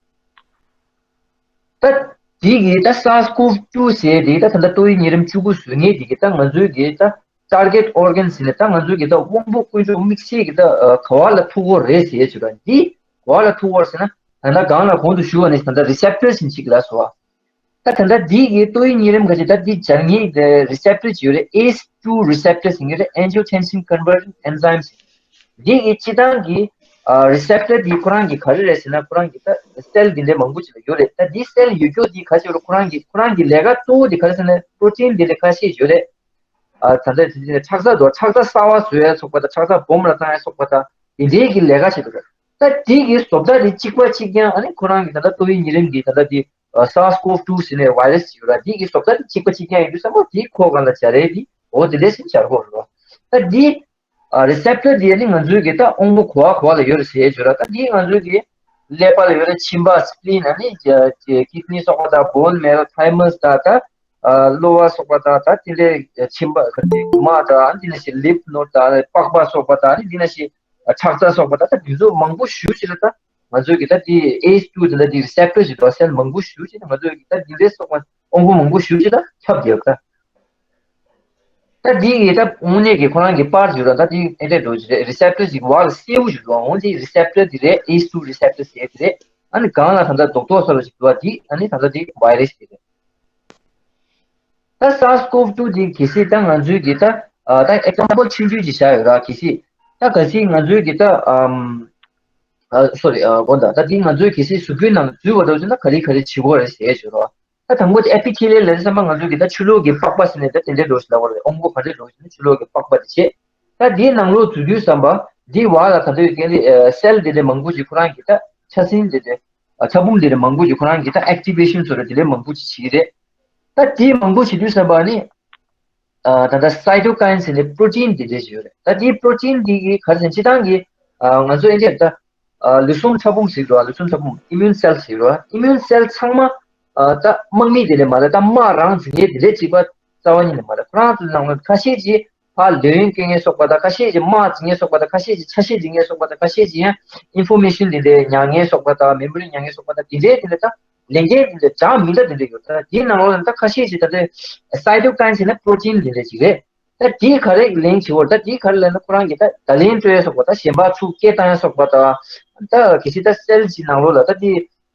ད་དེ་གི་ད་སར་སི་ཀོབ་ཊུ་ཟེར་དེ་ད་ད་ལྟ་ཏོག་དབྱིབས་གཉན་རིམས་བཅུ་དགུ་བཟོ་མཁན་དེ་གི་ད་ང་ཚོའི་གི་ད་ target organ ཟེར་ནས་ད་ང་ཚོའི་གི་ད་དབང་པོ་དཀོན་མཆོག་དམིགས་བསལ་གི་ད་ག་བ་ལ་ཐུག་གི་རེད་ཟེར་ཡས་བྱུས་ར། འདི་ག་བ་ལ་ཐུག་གི་རེད་ཟེར་ན། ད་ལྟ་གང་ལ་གོང་དུ་ཞུས་པ་ནས་ད་ལྟ་རི་སེབ་ཊར་ཟེར་ཅིག་ལ་སོ། ད་ད་ལྟ་འདི་གི་ཏོག་དབྱིབས་གཉན་རིམས་ག་ཅིག་ད་འདི་སྦྱར་མཁན་གི་རི་སེབ་ཊར་ཅིག་ཡོད་རེད། ཨེས་ཊུ་རི་སེབ་ཊར་ཟེར་མཁན་རེད། Angiotensin Converting Enzyme ཟེར། འདི་གི་སྤྱི་བཏང་གི་ཨ་རི་སེབ་ཊར་འདི་ཁོ་རང་གི་ག་རེ་རེད་ཟེར་ན། ཁོ་རང་གི་ད་སེལ་འདི་འདྲའི་མང་པོ་ཅིག་ལ་ཡོད་རེད། ད་འདི་སེལ་ཡོད་རྒྱུ་འདི་ག་ཅིག་རེད། ཁོ་རང་གི་ཁོ་རང་གི་ལས་ཀ་གཙོ་བོ་འདི་ག་རེ་ཟེར་ན་པྲོ་ཊིན་འདི་འདྲ་ཁ་ཤས་ཡོད་རེད། ཨ་ད་ལྟ་དེ་ཁྲག་རྩ་དོ་ཁྲག་རྩ་གསར་བ་བཟོ་ཡ་སོགས་པ་དང་ཁྲག་རྩ་སྦོམ་ལ་བཏང་ཡ་སོགས་པ་དང་དེ་འདྲའི་གི་ལས་ཀ་བྱེད་འདུག་རེད། ད་དེ་གི་བཟོ་ལྟ་དེ་གཅིག་པ་གཅིག་རྐྱང་ཨ་ནི་ཁོ་རང་གི་ད་ལྟ་ཏོག་དབྱིབས་གཉན་རིམས་ཀྱི་ད་ལྟ་དེ་SARS-CoV two ཟེར་ནས་བྷའི་རེ་སི་ཡོད་ར། དེ་གི་བཟོ་ལྟ་དེ་གཅིག་པ་གཅིག་རྐྱང་ཡིན་དུས་ཙམ་པ་དེ་ཁོ་གང་ལ་སྦྱར་རེད། དེ་འོ་དེ་འདྲས་ཟེར་སྦྱར་དགོས་རེད་བ། ད་དེ་ཨ་རི་སེབ་ཊར་དེ་ནི་ང་ཚོའི་གི་ད་དབང་པོ་ག་བ་ག་བ་ལ་ཡོད་རེད་ཟེར་ཡས་བྱུས་ར། ད་འདི་ང་ཚོའི་གི་ཀླད་པ་ལ་ཡོད་རེད། མཆིན་པ་སི་པི་ལིན་ཨ་ནི་ཀི་ཌི་ནི་སོགས་པ་དང་བོན་མེ་རོ་ཐའི་མ་སི་དང་ད་ཨ་གློ་བ་སོགས་པ་དང་ད་དེ་འདྲའི་མཆིན་པ་ག་དེ་རྨ་དང་ཨ་ནི་དེ་ནང་བཞིན་ལིམཕ་ནོཌ་དང་པགས་པ་སོགས་པ་དང་ཨ་ནི་དེ་ནང་བཞིན་ཁྲག་རྩ་སོགས་པ་དང་ད་དེ་ཚོ་མང་པོ་ཞེ་ཅིག་ལ་ད་ང་ཚོའི་གི་ད་དེ་ཨེས་ཊུ་དེ་ལ་དེ་རི་སེབ་ཊར་ཞིག་འདུག་སེལ་མང་པོ་ཞེ་ཅིག་ད་ང་ཚོའི་གི་ད་དེ་འདྲའི་སོགས་པ་དབང་པོ་མང་པོ་ཞེ་ཅིག་ད་ཁྱབ་བསྡད་ཡོད་ད། ད་འདི་ཡི་ད་དངོས་གནས་ཀྱི་ཁོ་རང་གི་པར་ཞིག་ར། ད་འདི་ཨེ་འདྲས་འགྲོ་གི་རེད། རི་སེབ་ཊར་ཞིག་བར་ལ་གསལ་པོ་ཞིག་འདུག་འོན་ཏེ་རི་སེབ་ཊར་འདི་རེད། ཨེས་ཊུ་རི་སེབ་ཊར་ཟེར་གི་རེད། ཨ་ནི་སྒང་ལ་ད་ལྟ་རྡོག་རྡོག་སོགས་ལ་ཞིག་འདུག་པ་འདི་ཨ་ནི་ད་ལྟ་འདི་བྷའི་རེ་སི་འདི་རེད། ད་སཱར་སི་ཀོབ་ཊུ་འདི་གལ་སྲིད་ད་ང་ཚོའི་གི་ད་ཨ་ད་ཨེག་ཛམ་པལ་ཆུང་ཆུང་ཅིག་བཞག་ཡོད་ར། གལ་སྲིད་ད་གལ་སྲིད་ང་ཚོའི་གི་ད་ཨམ་ཨ་སོ་རི་ཨ་དགོངས་དག་ད་འདི་ང་ཚོའི་གལ་སྲིད་གཟུགས་པོའི་ནང་འཛུལ་བ་འདྲ་བྱུང་ན་ག་རེ་ག་རེ་བྱེད་དགོས་རེད་ཟེར་ཞུ་རོགས། ད་དང་པོ་དེ་ཨེ་པི་ཐི་ལི་ཡལ་ལབ་དུས་ཙམ་པ་ང་ཚོ་གི་ད་ཕྱི་ལོགས་ཀྱི་པགས་པ་ཟེར་ནས་ད་དེ་འདྲའི་འགྲོ་ཞིག་ལབ་པ་རེད། དབང་པོ་ག་འདྲའི་འགྲོ་ཞིག་ནི་ཕྱི་ལོགས་ཀྱི་པགས་པ་དེ་བྱེད། ད་དེའི་ནང་ལོགས་འཛུལ་དུས་ཙམ་པ་འདི་བར་ལ་ད་ལྟ་ཡོད་མཁན་དེ་སེལ་དེ་འདྲའི་མང་པོ་ཞིག་ཁོ་རང་གི་ད་ཆ་སྲིན་དེ་འདྲའི་ཆ་སྦོམ་དེ་འདྲའི་མང་པོ་ཞིག་ཁོ་རང་གི་ད་ཨེག་ཊི་བེ་ཤན་སོགས་རེ་དེ་འདྲའི་མང་པོ་ཞིག་བྱེད་ཀྱི་རེད། ད་དེ་མང་པོ་བྱེད་དུས་ཙམ་པ་ནི་ད་ལྟ་སའི་ཊོ་ཀའིན་ཟེར་ནས་པྲོ་ཊིན་དེ་འདྲའི་ཞིག་ཡོད་རེད། ད་དེའི་པྲོ་ཊིན་དེ་གི་ག་རེ་ཟེར་ན་སྤྱིར་བཏང་གི་ང་ཚོ་ཨེ་འདྲས་ད། ལུས་ཟུངས་ཕྲ་ཕུང་ཟེར་རོ། ལུས་ཟུངས་ཕྲ་ཕུང་ཨི་མིའུན་སེལ་ཟེར་རོ། ཨི་མིའུན་སེལ་ཚང་མ་ད་དམག་མི་དེ་ལས་མ་རེད། ད་དམག་རང་འཛིང་མཁན་དེ་ལས་གཅིག་པ་རྩ་བ་ཉིད་ནས་མ་རེད། ཁོ་རང་ཚོའི་ནང་ལ་ཁ་ཤས་ཀྱིས་ཕར་ལས་ཡུན་སྐྱེལ་མཁན་སོགས་པ་དང་། ཁ་ཤས་ཀྱིས་དམག་འཛིང་མཁན་སོགས་པ་དང་། ཁ་ཤས་ཀྱིས་ཆ་ཤས་འཛིང་མཁན་སོགས་པ་དང་། ཁ་ཤས་ཀྱིས་ཡང་ཨིན་ཕོར་མེ་ཤན་དེ་འདྲའི་ཉར་མཁན་སོགས་པ་དང་། མེ་མོ་རི་ཉར་མཁན་སོགས་པ་དང་། དེ་འདྲའི་དེ་འདྲ་ད་ལས་འགན་དེ་འདྲ་འདྲ་མི་འདྲ་དེ་འདྲ་ཡོད། ད་དེའི་ནང་ལོགས་ལ་ད་ཁ་ཤས་ཀྱིས་ད་ལྟའི་སའི་ཊོ་ཀའིན་ཟེར་ན་པྲོ་ཊིན་དེ་འདྲ་ཅིག་རེད། ད་དེའི་ག་རེ་ལེན་བྱེད་འོར། ད་དེའི་ག་རེ་ལེན་ན་ཁོ་རང་གིས་ད་བརྡ་ལན་སྤྲོད་ཡ་སོགས་པ་དང་། གཞན་པ་ཚུར་སྐད་བཏང་ཡ་སོགས་པ་དང་། ད་གལ་སྲིད་ད་སེལ་གྱི་ནང་ལོགས་ལ་ད་དེ་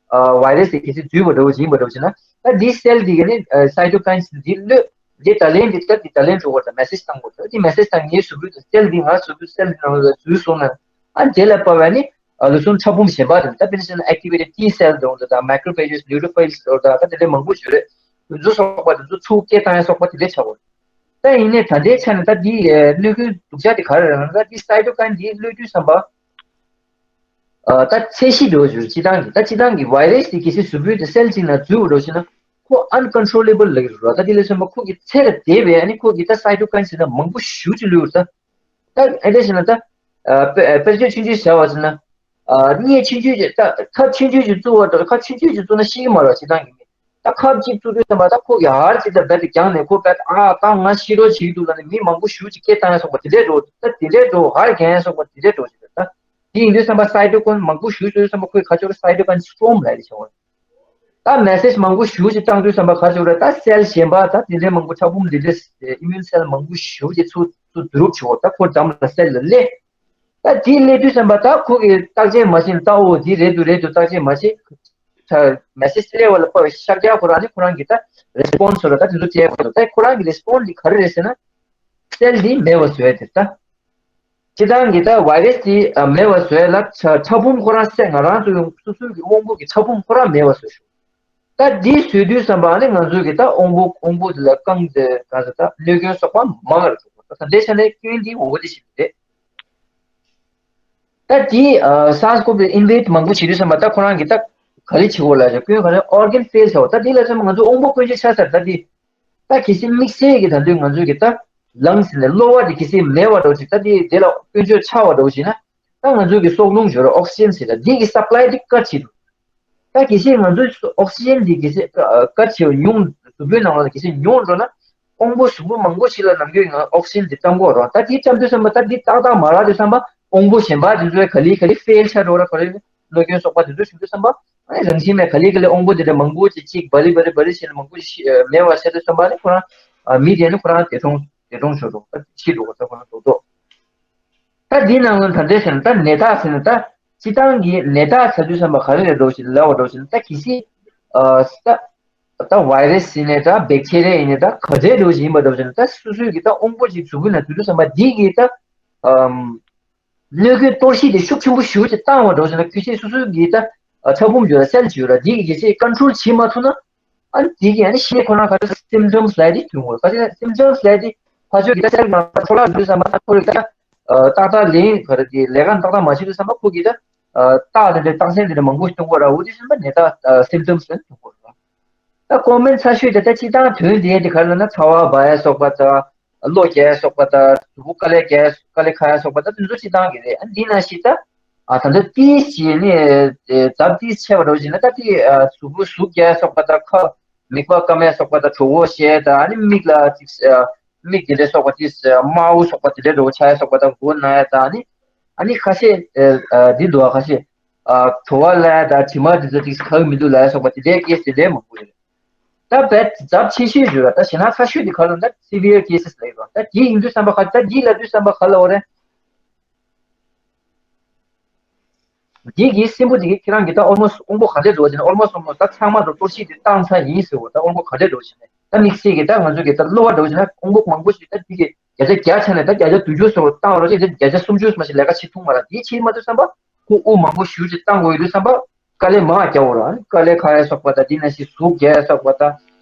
ཨ་བྷའི་རེ་སི་དེ་གལ་སྲིད་འཛུལ་བ་འདྲ་བོ་ཡིན་པ་འདྲ་བོ་བྱས་ན། ད་དེ་སེལ་དེ་ག་ནི་ཨ་སའི་ཊོ་ཀའིན་འདི་གློད། དེ་བརྡ་ལན་འདི་ད་དེ་བརྡ་ལན་སྤྲོད་འོར་ད་མེ་སེ་ཇི་བཏང་དགོས། ད་དེ་མེ་སེ་ཇི་ད་ངའི་གཟུགས་པོའི་སེལ་འདི་ང་གཟུགས་པོའི་སེལ་འདི་ནང་ལོགས་ལ་འཛུལ་སོང་ན། ཨ་དེ་ལ་དཔག་པ་ནི་ཨ་ལུས་ཟུངས་ཕྲ་ཕུང་གཞན་པ་དེ་ད་དཔེར་ན་བཤད་ན་ཨེག་ཊི་བེ་ཊེཌ་ཊི་སེལ་འདྲ་བོ་འདྲ་དང་། མའི་ཀྲོ་ཕེ་ཇི་སི། ནིའུ་ཊོ་ཕིལ་སི་འདྲ་བོ་དང་། ད་དེ་འདྲའི་མང་པོ་ཞིག་ཡོད་རེད། དེ་ཚོ་སོགས་པ་དེ་ཚོ་ཚུར་སྐད་བཏང་ཡ་སོགས་པ་དེ་འདྲ་ཆགས་འོར། ད་ཡིན་ནའི་ད་ལྟའི་ཆ་ནས་ད་འདི་ཨ་གནོད་སྐྱོན་སྡུག་ཅག་དེ་ག་རེ་རེད་ན། ད་འདི་སའི་ཊོ་ཀའིན་འདི་གློད་དུས་ཙམ་པ་ཨ་ད་ཚད་གཞི་འདྲ་བོ་ཞིག་སྤྱིར་བཏང་གི་ད་སྤྱིར་བཏང་གི་བྷའི་རེ་སི་དེ་གལ་སྲིད་གཟུགས་པོའི་དེ་སེལ་གཅིག་ནང་འཛུལ་བ་འདྲ་བོ་ཞིག་ན་ཁོ་ཨན་ཀོན་ཊོ་ལེ་བལ་ལབ་ཀྱི་རེད་བ། ད་དེ་ལ་སོན་པ་ཁོ་གི་ཚད་ལ་དེད་པས་ཨ་ནི་ཁོ་གི་ད་སའི་ཊོ་ཀའིན་ཟེར་ན་མང་པོ་ཞེ་ཅིག་གློད་ཡོད་རེད། ད་ད་ཨེ་འདྲ་ཞིག་ན་ད་ཨ་དཔེ་དཔེར་བརྗོད་ཆུང་ཆུང་བྱས་པ་ཟེར་ན། ཨ་གཉིད་ཆུང་ཆུང་ཅིག་ད་ཁབ་ཆུང་ཆུང་ཅིག་བཙུགས་པ་འདྲ། ཁབ་ཆུང་ཆུང་ཅིག་བཙུགས་ན་ཤི་གི་མ་རེད་བ། སྤྱིར་བཏང་གི་མི་ད་ཁབ་གཅིག་བཙུགས་དུས་ཙམ་པ་ད་ཁོ་གི་ཧར་གཅིག་ད་རྦད་དེ་རྒྱང་ནས་ཁོ་རྦད་ཨ་ད་ང་ཤི་འགྲོ་བྱེད་ཀྱི་འདུག་ལབ་ནས་མི་མང་པོ་ཞེ་ཅིག་སྐད་བཏང་ཡ་སོགས་པ་དེ་འདྲས་འགྲོ། ད་དེ་འདྲས་འགྲོ། ཧར་རྒྱང་ཡ་སོགས་པ་དེ་འདྲས་འགྲོ་ཞིག་རེད། ད་དེ་ཡིན་དུས་ཙམ་པ་སའི་ཊོ་ཀའིན་མང་པོ་ཞེ་ཅིག་ཙམ་པ་ཁོས་ག་ཅོ་རེད། སའི་ཊོ་ཀའིན་སི་ཊོརམ་ལབ་ཡ་རེད་བྱ་བ། ད་མེ་སེ་ཇི་མང་པོ་ཞེ་ཅིག་བཏང་དུས་ཙམ་པ་ག་ཅོ་རེད། ད་སེལ་གཞན་པ་ད་དེ་འདྲའི་མང་པོ་ཕྲ་ཕུང་དེ་འདྲའི་ཨི་མིའུན་སེལ་མང་པོ་ཞེ་ཅིག་ཚུར་ཚུར་བསྡུ་རུབ་བྱེད་འོར། ད་ཁོ་འགྲམ་ལ་སེལ་ལ་སླེབས། ད་དེ་སླེབས་དུས་ཙམ་པ་ད་ཁོ་གིས་བརྟག་དཔྱད་མ་བྱས་ན། ད་འོ་འདི་རེད་འདུག་རེད་འདུག་བརྟག་དཔྱད་མ་བྱས། ད་མེ་སེ་ཇི་སླེབས་པ་ལ་དཔག་པའི་ཤར་རྒྱག་ཁོ་རང་ནི་ཁོ་རང་གི་ད་རེ་སི་པོན་སི་ར་ད་དེ་ཚོ་སྤྲད་དགོས་འདུག་ད་ཁོ་རང་གི་རེ་སི་པོན་སི་དེ་ག་རེ་རེད་ཟེར་ན། སེལ་འདི་མེད་པ་བཟོ་ཡ་དེ་ད། སྤྱིར་བཏང་གི་ད་བྷའི་རེ་སི་དེ་ཨ་མེད་པ་བཟོ་ཡ་ལ་ཕྲ་ཕྲ་ཕུང་ཁོ་རང་སེལ་ང་རང་ཚོའི་སོ་སོའི་གི་དབང་པོ་གི་ཕྲ་ཕུང་ཁོ་རང་མེད་པ་བཟོ་ཤོག་ད་འདི་བཟོས་དུས་ཙམ་པ་ནི་ང་ཚོའི་གི་ད་དབང་པོ་དབང་པོ་དེ་ལ་རྐང་དེ་ག་ཚོད་ད་གནོད་སྐྱོན་སོགས་པ་མང་རུ་འགྲོ་གི་རེད། ད་འདྲའི་ཆ་ནས་སྐྱོན་འདི་འོ་འདི་ཞིག་རེད། ད་དེ་ཨ་སཱར་སི་ཀོབ་ཊུ་ཨིན་ཝེ་ཌི་མང་པོ་བྱེད་དུས་ཙམ་པ་ད་ཁོ་རང་གི་ད་ག་རེ་བྱེད་དགོས་ལབ་ཡ་སྐྱོན་ག་རེ། ཨོར་གན་ཕེལ་ལ་ཆགས་པ། ད་དེ་ལ་ཙམ་ང་ཚོ་དབང་པོ་སྐྱོན་ཅན་ཆགས་ཚར། ད་དེ་ད་གལ་སྲིད་དམིགས་བསལ་གྱི་ད་དུང་ང་ཚོའི་གི་ད་ལངས་ཟིན་ནས་གློ་བ་དེ་གལ་སྲིད་མེད་པ་འདྲ་བོ་ཅིག་ད་དེ་དེ་ལ་སྐྱོན་བརྗོད་ཆགས་པ་འདྲ་བོ་ཅིག་ན། ད་ང་ཚོའི་གི་སྲོག་རླུང་ཡོད་རེད། ཨོག་སི་ཇན་ཟེར་ད་འདི་གི་སབ་ལའི་དེ་ཀཊ་བྱེད་འདུག་ད་གལ་སྲིད་ང་ཚོའི་ཨོག་སི་ཇན་འདི་གལ་སྲིད་ཀཊ་བྱེད་པ་ཉུང་། གཟུགས་པོའི་ནང་ལ་གལ་སྲིད་ཉུང་འགྲོ་ན། དབང་པོ་གཟུགས་པོ་མང་པོ་ཞིག་ལ་ནམ་རྒྱུན་ང་ཨོག་སི་ཇན་འདི་བཏང་དགོས་རེད། ད་འདི་བཏང་དུས་ཙམ་པ་ད་འདི་ཏག་ཏག་མ་རག་དུས་ཙམ་པ་དབང་པོ་གཞན་པ་འདི་ཚོའི་ག་ལེ་ག་ལེ་ཕེལ་ཆགས་འགྲོ་ར། ག་རེ་གནོད་སྐྱོན་སོགས་པ་འདི་ཚོ་བྱུང་དུས་ཙམ་པ། ཨ་ནི་རང་བཞིན་མེད་ག་ལེ་ག་ལེ་དབང་པོ་དེ་འདྲ་མང་པོ་ཅིག་ཅིག་བ་རི་བ་རི་བ་རི་བྱས་ནས་མང་པོ་ཞིག་མེད་པ་བྱས་དུས་ཙམ་པ་ནི་ཁོ་རང་མི་དེ་ནི་ཁོ་རང་དེ་གྲོངས་ འདས་གྲོངས་ཤོར་འགྲོ། ད་ཤི་འགྲོ་བ་ད་ཁོ་ན་རྡོག་རྡོག་ད་འདི་ནང་ལ་ད་འདྲས་ཟེར་ན་ད་ནད་རྟགས་ཟེར་ན་ད་སྤྱི་བཏང་གི་ནད་རྟགས་ཆ་དུས་བསམ་པ་ག་རེ་རེད་འགྲོ་ཞིག་ལབ་པ་འགྲོ་ཞིག་ན་ད་གལ་སྲིད་ཨ་ད་ད་བྷའི་རེ་སི་ཡིན་ནའི་ད་བེག་ཐེ་རི་ཡ་ཡིན་ནའི་ད་ག་འདྲས་འགྲོ་ཞིག་ཡིན་པ་འགྲོ་ཞིག་ན་ད་སོ་སོའི་གི་ད་དབང་པོ་ཅིག་གཟུགས་པོའི་ནང་དུས་དུས་བསམ་པ་འདི་གི་ད་ཨམ། གནོད་སྐྱོན་གཏོར་བཤིག་དེ་ཤུགས་ཆེན་པོ་ཞེ་པོ་ཅིག་བཏང་བ་འགྲོ་ཞིག་ན་ཁྱོད་ཚོས་སོ་སོའི་གི་ད་ཚ་བུམ་ཅིག་ཡོད་ར་སེལ་ཅིག་ཡོད་ར་འདི་གི་གལ་སྲིད་ཀོན་ཊོལ་བྱེད་མ་ཐུབ་ན་ཨ་ནི་འདི་གི་ཨ་ནི་ཤི་ནད་ཁོ་རང་ག་རེ་སིམ་ཊོམ་སི་ལབ་དེ་ཐོན་གོ་ར། ག་ཅི་ན་སིམ་ཊོམ་སི་ལབ་དེ་ཕར་ཕྱོགས་གི་ད་སེལ་ནང་འཕྲོ་བརླག་འགྲོ་བསམ་པ་ད་ཁོ་རེ་ད་ཏག་ཏག་ལེན་ག་རེ་དེ་ལས་ཀ་ཏག་ཏག་མ་བྱེད་དུས་བསམ་པ་ཁོ་གི་ད་རྟགས་དེ་འདྲ་རྟགས་མཚན་དེ་འདྲ་མང་པོ་ཐོན་གོ་ར། འོ་དེ་བསམ་པ་ནད་རྟགས་སིམ་ཊོམ་སི་ལབ་ཐོན་གོ་ར། ད་ཀོ་མན་ཆེ་ཤོས་དེ་ད་སྤྱི་བཏང་དོན་དེ་དེ་ག་རེ་ལབ་ན་ཚ་བ་འབར་ཡ་སོགས་པ་ད། གློ་རྒྱག་ཡ་སོགས་པ་དང་གཟུགས་པོ་དཀའ་ལས་རྒྱག་ཡ་དཀའ་ལས་ཁག་ཡ་སོགས་པ་དང་དེ་ཚོ་སྤྱི་བཏང་གི་རེད། ཨ་འདི་ནང་བཞིན་ད་ཨ་ད་ལྟ་ཏིས་བྱས་ནས་ཨེ་ཛབ་ཏིས་ཆེ་བ་འགྲོ་བཞིན་ན་ད་ཏི་ཨ་གཟུགས་པོ་ཟུག་རྒྱག་ཡ་སོགས་པ་དང་ཁ་མིད་པ་སྐམ་ཡ་སོགས་པ་དང་གྲོད་ཁོག་བཤལ་ཡ་དང་ཨ་ནི་མིག་ལ་ཅིག་ཨ་མིག་དེ་འདྲ་སོགས་པ་ཏིས་ཨ་དམར་པོ་སོགས་པ་དེ་འདྲ་འགྲོ་ཆགས་ཡ་སོགས་པ་དང་མགོ་ན་ཡ་དང་ཨ་ནི་ཨ་ནི་ཁ་ཤས་ཨ་ཨ་འདི་འདུག་ཨ་ཁ་ཤས་ཨ་བྲོ་བ་ལ་ཡ་དང་དྲི་མ་དེ་ཚོ་ཏིས་ཁ་གི་མི་འདུག་ལ་ཡ་སོགས་པ་དེ་འདྲའི་ཀེ་སི་དེ་འདྲའི་མང་པོ་ཡོད་རེད། ད་བས་ཛབ་ཆེ་ཤོས་ཡོད་ར། ད་ཞེ་ན་ཚ་ཤོས་དེ་ག་ལ་ད་སི་བི་ཡར་ཀེ་སི་ལབ་ཡོད་ར། ད་དེ་ཡིན་དུས་བསམ་པ་ག་ད་དེ་ལབ་དུས་བསམ་པ་ག་ལ་འོ་རེད། དེ་གི་སྲིན་པོ་དེ་གི་ཁྱེད་རང་གི་ད་ཨོལ་མོ་སི་དབང་པོ་ག་འདྲས་འགྲོ་བ་ཅིག་ན་ཨོལ་མོ་སི་ཨོལ་མོ་སི་ད་ཚང་མ་དུ་གཏོར་བཤིག་དེ་བཏང་ཚར་ཡིན་ཟེར་བ། ད་དབང་པོ་ག་འདྲས་འགྲོ་བ་ཅིག་ན་ད་དམིགས་བསལ་གི་ད་ང་ཚོ་གི་ད་གློ་བ་འགྲོ་བ་ཅིག་ན་དབང་པོ་མང་པོ་ཞིག་ད་དེ་གི་བརྒྱ་ཆ་བརྒྱ་ཆ་ནས་ད་བརྒྱ་ཆ་བདུན་ཅུ་ཟེར་བ་བཏང་རོགས་ཅིག་ད་བརྒྱ་ཆ་སུམ་ཅུ་མ་ཞིག་ལས་ཀ་བྱེད་ཐུབ་མ་ར། དེ་བྱེད་མ་ཐུབ་བསམ་པ་ཁོ་དབུགས་མང་པོ་ཞིག་ཅིག་བཏང་དགོས་ཡོད་དུས་བསམ་པ། དཀའ་ལས་མང་བ་རྒྱག་འོ་ར། དཀའ་ལས་ཁག་ཡ་སོགས་པ་དང་དེ་ནང་བཞིན་ཟུག་རྒྱག་ཡ་སོགས་པ་དང་།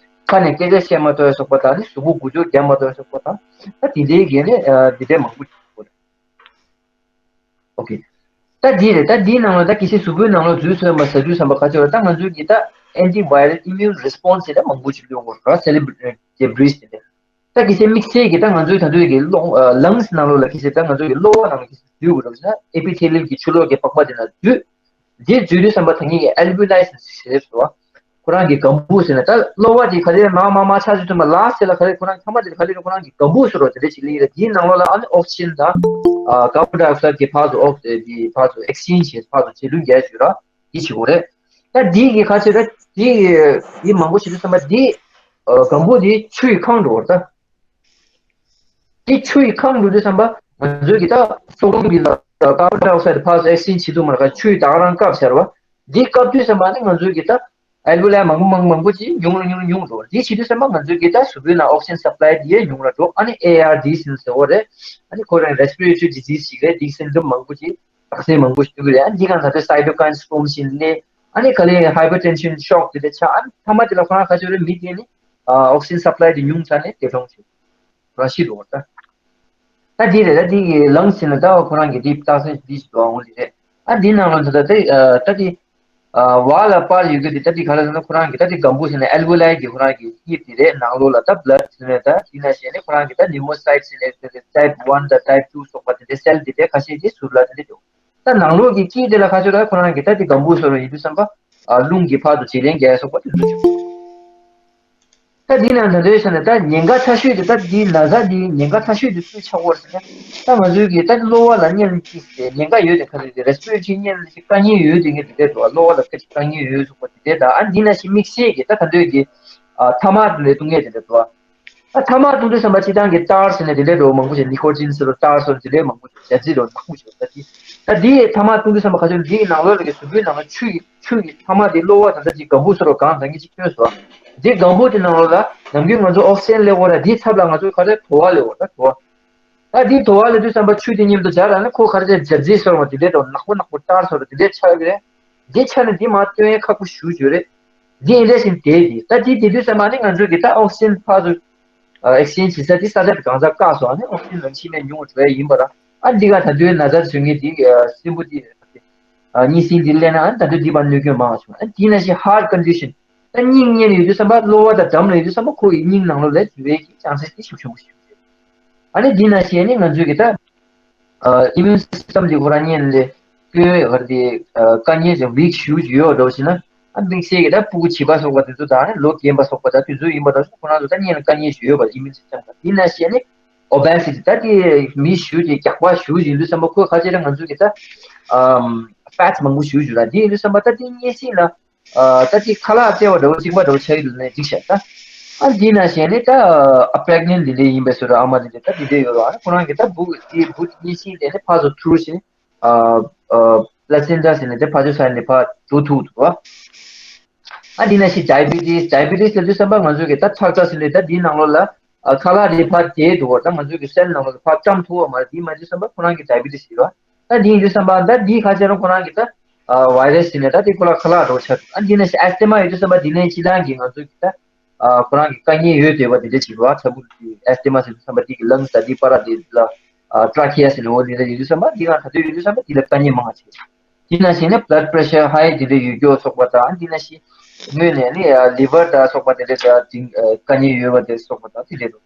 ཁ་ནས་སྐད་ཆ་བཤད་མ་ཐུབ་ཡ་སོགས་པ་དང་ནི་གཟུགས་པོ་འགུལ་སྐྱོད་རྒྱག་མ་ཐུབ་ཡ་སོགས་པ་དང་། ད་དེ་འདྲའི་གི་ནི་འདི་འདྲའི་མང་པོ་ཞིག་འོ་ར། ཨོ་ཀེ། ད་འདི་རེད། ད་འདིའི་ནང་ལ་ད་གལ་སྲིད་གཟུགས་པོའི་ནང་ལ་འཛུལ་སོང་བ་ཟ་དུས་བསམ་པ་ག་ཚོད་ར། ད་ང་ཚོའི་གི་ད་antiviral immune response ཟེར་ད་མང་པོ་ཞིག་ཡོང་གོ་ར། cell debris དེ་འདྲ། ད་གལ་སྲིད་དམིགས་བསལ་གྱི་ད་ང་ཚོའི་ད་དུས་ཀྱི་གློ་ཨ་lungs ནང་ལོགས་ལ་གལ་སྲིད་ད་ང་ཚོའི་གི་གློ་བ་ནང་ལ་གལ་སྲིད་འཛུལ་དགོས་རེད་ཟེར་ན་epithelial གྱི་ཆུ་ལོག་གི་པགས་པ་དེ་ནང་འཛུལ། འདི་འཛུལ་དུས་ཙམ་པ་ད་ངེད་ཀྱི་alveoli་ཟེར་ཟེར་སོ། ཁོ་རང་གི་gum་བུ་ཟེར་ན་ད་གློ་བ་དེ་ག་རེ་མ་མ་མ་ཆགས་ཚུལ་ཙམ་པ་ལ་ཟེར་ལ་ག་རེ་ཁོ་རང་ཐ་མ་དེ་ག་རེ་ཁོ་རང་གི་gum་བུ་ཟེར་རོ་དེ་འདྲ་ཅིག་ལི་རེད། དེའི་ནང་ལོགས་ལ་ཨ་ནི་oxygen་དང་ཨ་carbon dioxide་གི་ཕར་ཚུར་ox་དེ་ཕར་ཚུར་exchange་བྱེད་ཕར་ཚུར་བྱེད་ལུགས་རྒྱག་ཞུ་ར་དེ་བྱེད་དགོས་རེད། ད་དེ་གི་ག་ཚོད་ད་དེ་ཡི་མང་པོ་བྱེད་དུས་ཙམ་པ་དེ་gum་བུ་དེ་ཆུ་ཡི་ཁང་འགྲོ་བར་ད། དེ་ཆུ་ཡི་ཁམས་འགྲོ་དུས་ཙམ་པ་ང་ཚོའི་གི་ད་སྲོག་རླུང་གི་ལ་carbon dioxide་ཕར་ཚུར་exchange་བྱེད་ཐུབ་མ་རེད། ཆུ་ཡི་ད་ག་རང་བཀབ་ཟེར་བ། འདི་བཀབ་དུས་ཙམ་པ་ནི་ང་ཚོའི་གི་ད་alveoli་མང་པོ་མང་མང་པོ་ཅིག་ཉུང་རུ་ཉུང་རུ་ཉུང་འགྲོ། འདི་བྱེད་དུས་ཙམ་པ་ང་ཚོའི་གི་ད་གཟུགས་པོའི་ནང་oxygen supply་འདི་ཡང་ཉུང་རུ་འགྲོ། ཨ་ནི་ཨེ་ཨར་ཌི་ཟེར་ཟེར་བ་རེད། ཨ་ནི་ཁོ་རང་respiratory disease་ཞིག་རེད། འདི་symptom་མང་པོ་ཅིག་རྟགས་མཚན་མང་པོ་ཞིག་སྟོན་གི་རེད། ཨ་ནི་འདི་གང་ཟག་ཚོའི་cytokine storm་ཞིག་ནས་ཨ་ནི་ག་ལེ་hypertension shock་དེ་འདྲ་ཆགས། ཨ་ནི་ཐ་མ་དེ་ལ་ཁོ་རང་ཁ་ཆེ་རེད་མི་དེ་ནི་oxygen supply་དེ་ཉུང་ཚར་ནས་འདས་གྲོངས་བྱེད། རང་ཤི་འགྲོ་བ་ད། ད་འདི་རེད། ད་འདི་གི་lungs་ཟེར་ན་ད་ཁོ་རང་གི་འདི་རྟགས་མཚན་འདི་ཞིག་འདུག་ཨ་འོ་འདི་རེད། ཨ་འདི་ནང་ལ་ད་ད་ད་ད་འདི་བ་ལ་པར་ཡོད་གི་འདི་ད་འདི་ག་ལ་ཟེར་ན་ཁོ་རང་གི་ད་འདི་gum་བུ་ཟེར་ན་alveoli་གི་ཁོ་རང་གི་དབྱིབས་འདི་རེད། ནང་ལོགས་ལ་ད་blood་ཟེར་ན་ད་འདི་ན་ཞེས་ནས་ཁོ་རང་གི་ད་pneumocyte་ཟེར་ནས་type one་ད་type two་སོགས་པ་དེ་འདྲའི་cell་འདི་འདྲའི་ཁ་ཤས་ཀྱི་ཟུར་ལ་དེ་འདྲ་འདུག་ད་ནང་ལོགས་ཀྱི་དཀྱིལ་དེ་ལ་ཁ་ཆེ་ད་ཁོ་རང་གི་ད་འདི་gum་བུ་ཟེར་བ་ཡིན་དུས་ཙམ་པ་རླུང་གི་ཕར་དུ་བྱེད་ལེན་རྒྱག་ཡ་སོགས་པ་དེ་ཚོ་བྱུང་། ད་འདི་ནང་ད་འདོད་ཤ་ནས་ད་ཉེན་ཁ་ཆེ་ཤོས་དེ་ད་འདི་ན་ཚ་འདི་ཉེན་ཁ་ཆེ་ཤོས་དེ་སུས་ཆགས་ཡོད་ཟེར་ན། ད་ང་ཚོའི་གི་ད་གློ་བ་ལ་གཉན་ཅིག་ཟེར་ཉེན་ཁ་ཡོད་དེ་ག་རེ་རེད། respiratory་གཉན་ཅིག་དཀའ་ངལ་ཡོད་དེ་ངས་དེ་འདྲས་འགྲོ་བ། གློ་བ་ལ་སྐད་ཅིག་དཀའ་ངལ་ཡོད་གསུངས་པ་དེ་འདྲས་ད། ཨ་འདི་ན་ཞིག་དམིགས་བསལ་གི་ད་ད་འདོད་གི་ཨ་ཐ་མག་དེ་འདྲས་བཏུང་ངེས་དེ་འདྲས་འགྲོ་བ། ད་ཐ་མག་བཏུང་དུས་ཙམ་པ་སྤྱི་བཏང་གི་ཏར་ཟེར་ནས་དེ་འདྲས་འགྲོ་མང་པོ་ཞིག nicotine་ཟེར་རོ་ཏར་ཟེར་རོ་དེ་འདྲས་མང་པོ་ཞིག་ཞལ་རྩི་རོ་ནག་པོ་ཞིག་ད་དེ། ད་དེའི་ཐ་མག་བཏུང་དུས་ཙམ་པ་ཁ་ཆེ་འདིའི་ནང་ལོགས་ལ་གི་གཟུགས་པོའི་ནང་ལ་ཆུ་ཡི་ཆུ་ཡི་ཐ་མག་དེ་གློ་བ་དང་ད་ཅིག་gum་བུ་ཟེར་རོ་གང་ད་ངས་ཅིག་སྟོན་སོང་། འདི་gum་བུ་དེ་ནང་ལོགས་ལ་ནམ་རྒྱུན་ང་ཚོ་oxygen་སླེབས་འོ་ར་འདིའི་ཚབ་ལ་ང་ཚོ་ག་རེ་དོ་བ་སླེབས་འོ་ད་དོ་བ། ད་འདི་དོ་བ་སླེབས་དུས་ཙམ་པ་ཆུ་དེ་མཉམ་དུ་སྦྱར་ར་ནི་ཁོ་ག་རེ་ཟེར་ཞལ་རྩི་ཟེར་བ་དེ་འདྲས་འགྲོ་ནག་པོ་ནག་པོ་ཏར་ཟེར་བ་དེ་འདྲས་ཆགས་ཡོད་རེད། འདི་ཆ་ནས་འདི་མ་སྟོན་ཡས་ཁག་པོ་ཞུ་རྒྱུ་རེད། འདི་འདྲ་ཞིག་དེ་འདི་ད་འདི་དེ་དུས་ཙམ་པ་ནི་ང་ཚོས་གི་ད་ཨོག་སི་ཇན་ཕར་ཚུར་ཨེག་སི་ཅེན་ཇི་བྱེད་ས་འདི་ས་ཆ་གང་ས་བཀག་སོང་ནི་ཨོག་སི་ཇན་རང་ཤི་མེད་ཉུང་བ་འགྲོ་ཡ་ཡིན་པ་ར། ཨ་འདི་ག་ད་དུས་ན་ཚ་བཟོ་མཁན་འདི་སྲིན་པོ་འདི་གཉན་སྲིན་འདི་སླེབས་ན་ཨ་ད་དུས་འདི་པར་གནོད་སྐྱོན་མང་བ་བྱུང་། ཨ་འདི་ན་ཞིག་heart condition ད་སྙིང་གཉན་ཡོད་དུས་ཙམ་པ་གློ་བ་དང་འགྲམ་ལ་ཡོད་དུས་ཙམ་པ་ཁོ་ཡི་སྙིང་ནང་ལོགས་ལ་འཛུལ་བའི་གི་ཅང་སེ་འདི་ཤུགས་ཆེན་པོ་ཞིག་ཡོད། ཨ་ནི་འདི་ན་ཞིག་ནི་ང་ཚོས་གི་ད་ཨ་immune system་འདི་ཁོ་རང་གཉན་ལས་སྐྱོན་ག་རེ་དེ་ཨ་དཀའ་ངལ་ཅིག་weak་ཞུ་ཅིག་ཡོད་འགྲོ་ཞེ་ན། ཨ་དམིགས་བསལ་གྱི་ད་ཕྲུ་གུ་བྱིས་པ་སོགས་པ་དེ་ཚོ་དང་ནི་ལོ་རྒན་པ་སོགས་པ་ད་དེ་ཚོ་ཡིན་པ་འདྲ་ཁོ་རང་ཚོ་ད་གཉན་ལ་དཀའ་ངལ་ཞིག་ཡོད་པ་immune system་དང་དེ་ན་བཤད་ནི་obesity་ད་དེ་མི་ཞུ་ཅིག་རྒྱགས་པ་ཞུ་ཅིག་ཡིན་དུས་ཙམ་པ་ཁོས་ཁ་ཆེ་ད་ང་ཚོ་གི་ད་ཨམ་fats་མང་པོ་ཞུ་ཅིག་ལ་དེ་ཡིན་དུས་ཙམ་པ་ད་དེ་གཉན་སྲིན་ལ་ཨ་ད་དེ་ཁ་ལག་བཙལ་བ་འདྲ་བོ་གཅིག་པ་འདྲ་བོ་ཆགས་ཡོད་ལ་ནས་འགྲིག་ཤག་ད། ཨ་འདི་ན་བཞིན་ནི་ད་ཨ་པྲེག་ནེན་འདི་འདྲ་ཡིན་པའི་བཟོ་འདྲ། ཨ་མ་འདི་འདྲ་ད་འདི་འདྲ་ཡོད་ར། ཨ་ཁོ་རང་གི་ད་བུ་དེ་བུ་གཉིས་ཤིག་དེ་ནི་ཕར་ཚུར་ཐུར་ཞིང་ཨ་ཨ་པླ་སེན་ཊ་ཟེར་ནས་དེ་ཕར་ཚུར་ས་ནས་ཕར་འགྲོ་ཐུབ་འདུག་ར། ཨ་འདི་ན་བཞིན་ཌའི་བི་ཊི་སི། ཌའི་བི་ཊི་སི་ལབ་དུས་ཙམ་པ་ང་ཚོ་གི་ད་ཁྲག་རྩ་ཟེར་ནས་ད་འདིའི་ནང་ལོགས་ལ་ཨ་ཁ་ལག་དེ་ཕར་དེད་འདུག་ར། ད་ང་ཚོ་གི་སེལ་ནང་ལོགས་ལ་ཕར་བཀྲམ་ཐུབ་པ་མ་རེད། འདི་མ་བྱས་ཙམ་པ་ཁོ་རང་གི་ཌའི་བི་ཊི་སི་ཡིན་ར། ད་འདི་ཡིན་དུས་ཙམ་པ་ད་འདི་ཁ་ཤས་རང་ཁོ་རང་གི་ད་ཨ་ཝའི་རས་ཟེར་ནས་ད་དེ་ཁོ་ལ་ཁ་ལག་འགྲོ་ཆགས་འདུག་ཨ་འདི་ན་བཞིན་ཨེས་ཐེ་མ་ཡོད་དུས་ཙམ་པ་འདི་ནས་སྤྱི་བཏང་གི་ང་ཚོ་གི་ད་ཨ་ཁོ་རང་གི་དཀའ་ངལ་ཡོད་བསྡད་པ་དེ་འདྲ་ཞིག་རེད་བ། ཚ་བུ་དེ་ཨེས་ཐེ་མ་ཟེར་དུས་ཙམ་པ་དེ་གི་ལངས་ས་དེ་པར་དེ་ལ་ཨ་ཊྲ་ཁེ་ཡ་ཟེར་ནས་འོ་དེ་འདྲ་ཡོད་དུས་ཙམ་པ་དེ་ང་ད་དུང་ཡོད་དུས་ཙམ་པ་དེ་ལ་དཀའ་ངལ་མང་བ་བྱེད། དེ་ནང་བཞིན་ནི་blood pressure high དེ་འདྲ་ཡོད་རྒྱུ་སོགས་པ་དང་། དེ་ནང་བཞིན་ངོས་ནས་ནི་ལི་ཝར་དང་སོགས་པ་དེ་འདྲ་དང་དེ་དཀའ་ངལ་ཡོད་པ་དེ་སོགས་པ་དང་དེ་འདྲ་འདུག་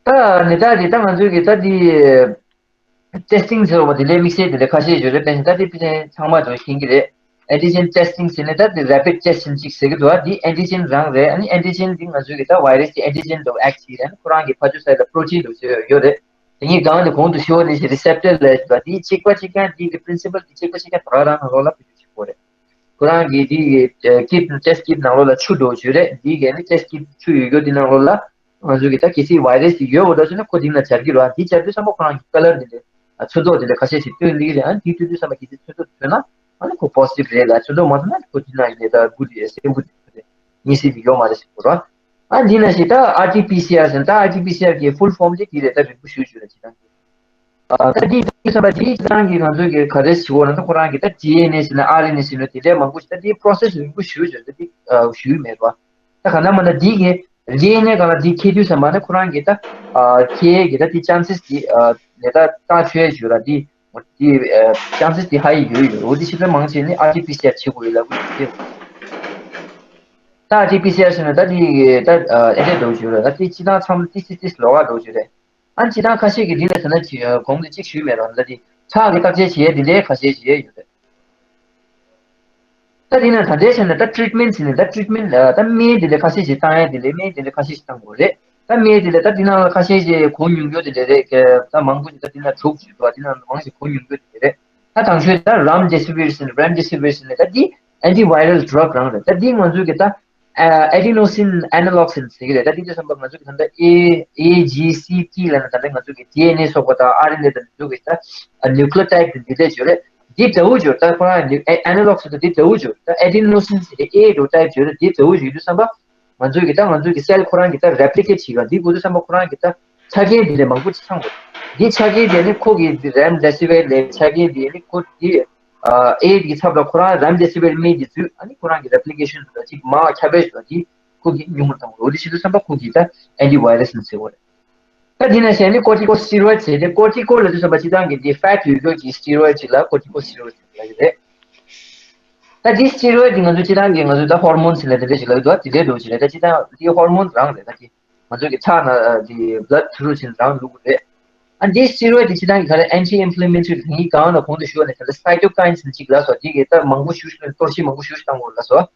ད་ནི་ད་དེ་ད་ང་ཚོས་ཀྱི་ད་དེ་ཊེ་སི་ཊིང་ཟེར་བ་དེ་འདྲའི་དམིགས་བསལ་དེ་འདྲ་ཁ་ཤས་ཡོད་རེད། དཔེར་ན་ད་དེ་དཔེར་ན་ཚང་མ་ཚོ་ཤེས་ཀྱི་རེད། ཨན་ཊི་ཇེན་ཊེ་སི་ཊིང་ཟེར་ནས་ད་དེ་རེ་པིཌ་ཊེ་སི་ཊི་ཅིག་ཟེར་གྱི་འདུག་ཨ་དེ་ཨན་ཊི་ཇེན་རང་རེད། ཨ་ནི་ཨན་ཊི་ཇེན་དེ་ང་ཚོས་ཀྱི་ད་ཝའི་རས་ཀྱི་ཨན་ཊི་ཇེན་དང་ཨེག་ཊི་བྱེད་རེད། ཨ་ནི་ཁོ་རང་གི་ཕར་ཕྱོགས་སའི་ཌི་ལ་པྲོ་ཊིན་དང་ཟེར་ཡོད་རེད། དེ་གཉིས་སྒང་དེ་གོང་དུ་ཞུས་པ་ནང་བཞིན་རི་སེབ་ཊར་ལབ་ཀྱི་འདུག་དེའི་གཅིག་པ་གཅིག་རྐྱང་དེའི་གི་པི་རིན་སི་པལ་དེ་གཅིག་པ་གཅིག་རྐྱང་དེ་ག་རང་ནང་ལོགས་ལ་ཕུལ་རྒྱུ་བྱེད་དགོས་རེད། ཁོ་རང་གི་དེའི་གི་ཀིཊ་ཊེ་སི་ཊི་ཀིཊ་ནང་ལོགས་ལ་ཆུ་འདྲ་བོ་ཅིག་ཡོད་རེད། དེའི་གི་ནི་ཊེ་སི་ཊི་ཀིཊ་ཆུ་ཡོད་རྒྱུ་དེ་ནང་ལོགས་ལ་ང་ཚོ་གི་ད་གལ་སྲིད་ཝའི་རས་དེ་ཡོད་པ་འདྲ་བྱུང་ན་ཁོ་དེ་ནང་སྦྱར་གྱི་རེད་བ། དེ་སྦྱར་དུས་ཙམ་པ་ཁོ་རང་གི་ཀ་ལར་དེ་འདྲ་ཨ་ཚོན་མདོག་དེ་འདྲ་ཁ་ཤས་ཤིག་སྟོན་སླེབས་ཀྱི་རེད། ཨ་ནི་དེ་སྟོན་དུས་ཙམ་པ་གལ་སྲིད་ཚོན་མདོག་དེ་ཐོན་ན་ཨ་ནི་ཁོ་པོ་སི་ཊིབ་རེད་ལ། ཚོན་མདོག་མ་ཐོན་ན་ཁོ་དེ་ནང་ཡིན་ད་དགུ་དེ་སེར་པོ་དེ་ནི་སྲིད་ཡོད་མ་རེད་ཟེར་གྱི་རེད། ཨ་འདི་ན་ཞིག་ད་ཨར་ཊི་པི་སི་ཨར་ཟེར་ན། ད་ཨར་ཊི་པི་སི་ཨར་གི་ཕུལ་ཕོམ་དེ་དེ་རེད། ད་རིང་པོ་ཞུ་ཞུ་རེད་ཅི་ད། ཨ་ད་འདི་འདི་བསམ་པ་འདི་སྤྱི་བཏང་གི་ང་ཚོ་གི་ག་རེ་ཞུ་བ་ན། ད་ཁོ་རང་གི་ད་ཌི་ཨེན་ཨེ་ཟེར་ན་ཨར་ཨེན་ཨེ་ཟེར་ན་དེ་འདྲའི་མང་པོ་ཞིག་ད་འདི་པྲོ་སེ་སི་རིང་པོ་ཞུ་ཞུ་ད་འདི་ཞུ་མེད་པ། ད་ག་ན་མ་ན་འདི་གི་ཌི་ཨེན་ཨེ་ག་ལ་འདི་ཁྱེར་དུས་ཙམ་པ་ན་ཁོ་རང་གི་ད་ཁྱེར་གི་ད་འདི་ཅན་སེ་སི་འདི་ནས་ད་ད་ཆོས་ཞུ་ར་འདི་འདི་ཅན་སེ་སི་འདི་ཧའི་ཡོད་ཡོད། འོ་འདི་ཞིག་ད་མང་ཆེ་ནི་ཨར་ཊི་པི་སི་ཨར་བྱེད་དགོས་ཡོད་ལབ་གི་ད་ཨར་ཊི་པི་སི་ཨར་ཟེར་ན་ད་འདི་ད་ཨེ་འདྲ་འདྲ་ཞུ་ར། ད་འདི་སྤྱི་བཏང་ཚང་མ་ཏི་སི་ཏི་སི་ལོགས་ཀ་འདྲ་ཞུ་རེད། ཨ་ནི་སྤྱིར་བཏང་ཁ་ཤས་ཀྱིས་འདི་ལ་ཟེར་ན་ཅི་གོང་དུ་གཅིག་ཞུས་མེད་རོགས་ལ་དེ་ཁྲག་གི་བརྟག་དཔྱད་བྱེད་ཡས་འདི་འདྲའི་ཁ་ཤས་བྱེད་ཡས་ཡོད་རེད། ད་འདི་ན་ད་ལྟའི་ཆ་ནས་ད་ཊི་རིཊ་མེན་ཊི་ཟེར་ནས་ད་ཊི་རིཊ་མེན་ཊི་ད་སྨན་འདི་འདྲའི་ཁ་ཤས་ཤིག་བཏང་ཡས་འདི་འདྲའི་སྨན་འདི་འདྲའི་ཁ་ཤས་ཤིག་བཏང་དགོས་རེད། ད་སྨན་འདི་འདྲ་ད་འདི་ནང་ལ་ཁ་ཤས་ཤིག་གོ་མྱོང་རྒྱུ་འདི་འདྲ་རེད། ད་མང་པོ་ཞིག་ད་འདི་ན་དྲུག་ཞིག་འདུག་འདི་ནང་མང་ཞིག་གོ་མྱོང་རྒྱུ་འདི་འདྲ་རེད། ད་དང་ཤོས་ད་རེམ་ཌེ་སི་ཝིར་ཟེར་ནས་རེམ་ཌེ་སི་ཝིར་ཟེར་ནས་ད་འདི་ཨན་ཊི་ཝའི་རལ་ཌ་རག་རང་རེད། ད་འདི་ང་ཚོས་ཀྱི་ད་ཨེ་ཌི་ནོ་སིན་ཨེ་ནོ་ལོག་ཟེར་ནས་ཟེར་གྱི་རེད། ད་འདི་འདྲ་བསམ་པ་ང་ཚོ་གི་ད་ལྟ་ཨེ་ཨེ་ཇི་སི་ཊི་ལབ་ན་ད་ལྟ་ང་ཚོ་གི་ཌི་ཨེན་ཨེ་སོགས་པ་དང་ཨར་ཨེན་ཨེ་དང་འདི་ཚོ་གི་ད་ནིའུ་ཀི་ལི་ཡོ་ཊའིཌ་འདི་འདྲ་ཡོད་རེད། འདི་འདྲ་བོ་ཡོད། ད་ཁོ་རང་ཨེ་ནོ་ལོག་ཟེར་ད་འདི་འདྲ་བོ་ཡོད། ད་ཨེ་ཌི་ནོ་སིན་ཟེར་ཏེ་ཨེ་འདྲ་ཊའིབ་ཡོད་རེད། འདི་འདྲ་བོ་ཡོད་དུས་བསམ་པ་ང་ཚོ་གི་ད་ང་ཚོ་གི་སེལ་ཁོ་རང་གི་ད་རེ་པི་ལི་ཀེཊ་བྱེད་ག་འདི་དགོས་དུས་བསམ་པ་ཁོ་རང་གི་ད་ཆ་རྐྱེན་འདི་འདྲ་མང་པོ་ཅིག་ཚང་དགོས། འདི་ཆ་རྐྱེན་འདི་ནི་ཁོ་གི་རེམ་ཌེ་སི་ཝིར་ལབ་ཆ་རྐྱེན་འདི་ནི་ཁོ་འདི་ཨ་ཨེ་གི་ཚབ་ལ་ཁོ་རང་རེམ་ཌེ་སི་ཝིར་སྨན་གྱི་བཟོས། ཨ་ནི་ཁོ་རང་གི་རེ་པི་ལི་ཀེ་ཤན་དང་གཅིག་མ་ཁྱབ་སྤེལ་བྱས་པ་འདི་ཁོ་གི་ཉུང་རུ་བཏང་དགོས། འོ་འདི་བྱེད་དུས་ཙམ་པ་ཁོ་གི་ད་ཨན་ཊི་ཝའི་རས་ཟེར་བ་རེད། ད་འདི་ནང་བཞིན་ནི་ཀོར་ཊི་ཀོ་སི་ཊི་རོ་ཡིཌ་ཟེར་ཏེ། ཀོར་ཊི་ཀོ་ལབ་དུས་ཙམ་པ་སྤྱིར་བཏང་གི་འདི་ཕེཊ་ཡོད་རྒྱུ་གི་སི་ཊི་རོ་ཡིཌ་ཅིག་ལ་ཀོར་ཊི་ཀོ་སི་ཊི་རོ་ཡིཌ་ལབ་ཀྱི་རེད། ད་འདི་སི་ཊི་རོ་ཡིཌ་འདི་ང་ཚོ་སྤྱིར་བཏང་གི་ང་ཚོ་ད་ཧོར་མོན་ཟེར་ལབ་དེ་འདྲ་ཞིག་ལབ་ཀྱི་འདུག་དེ་འདྲའི་འདྲ་བོ་ཞིག་རེད། ད་སྤྱིར་བཏང་འདི་ཧོར་མོན་རང་རེད། ད་འདི་ང་ཚོ་གི་ཁྲག་ནང་འདི་བྷི་ལཌ་ཕུལ་རུ་ཅིག་རང་འགྲོ་གི་རེད། ཨ་འདི་སི་ཊི་རོ་ཡིཌ་འདི་སྤྱིར་བཏང་གི་ག་རེ་ཨན་ཊི་ཨིན་ཕི་ལི་མེན་ཊི་རི་ངས་གང་ལ་གོང་དུ་ཞུས་པ་ནང་བཞིན་ད་སའི་ཊོ་ཀའིན་ཟེར་ཅིག་ལབ་སོང་། འདི་གི་ད་མང་པོ་ཞེ་པོ་ཞིག་གཏོར་བཤིག་མང་པོ་ཞེ་པོ་ཞིག་བཏང་དགོས་ལབ་སོང་།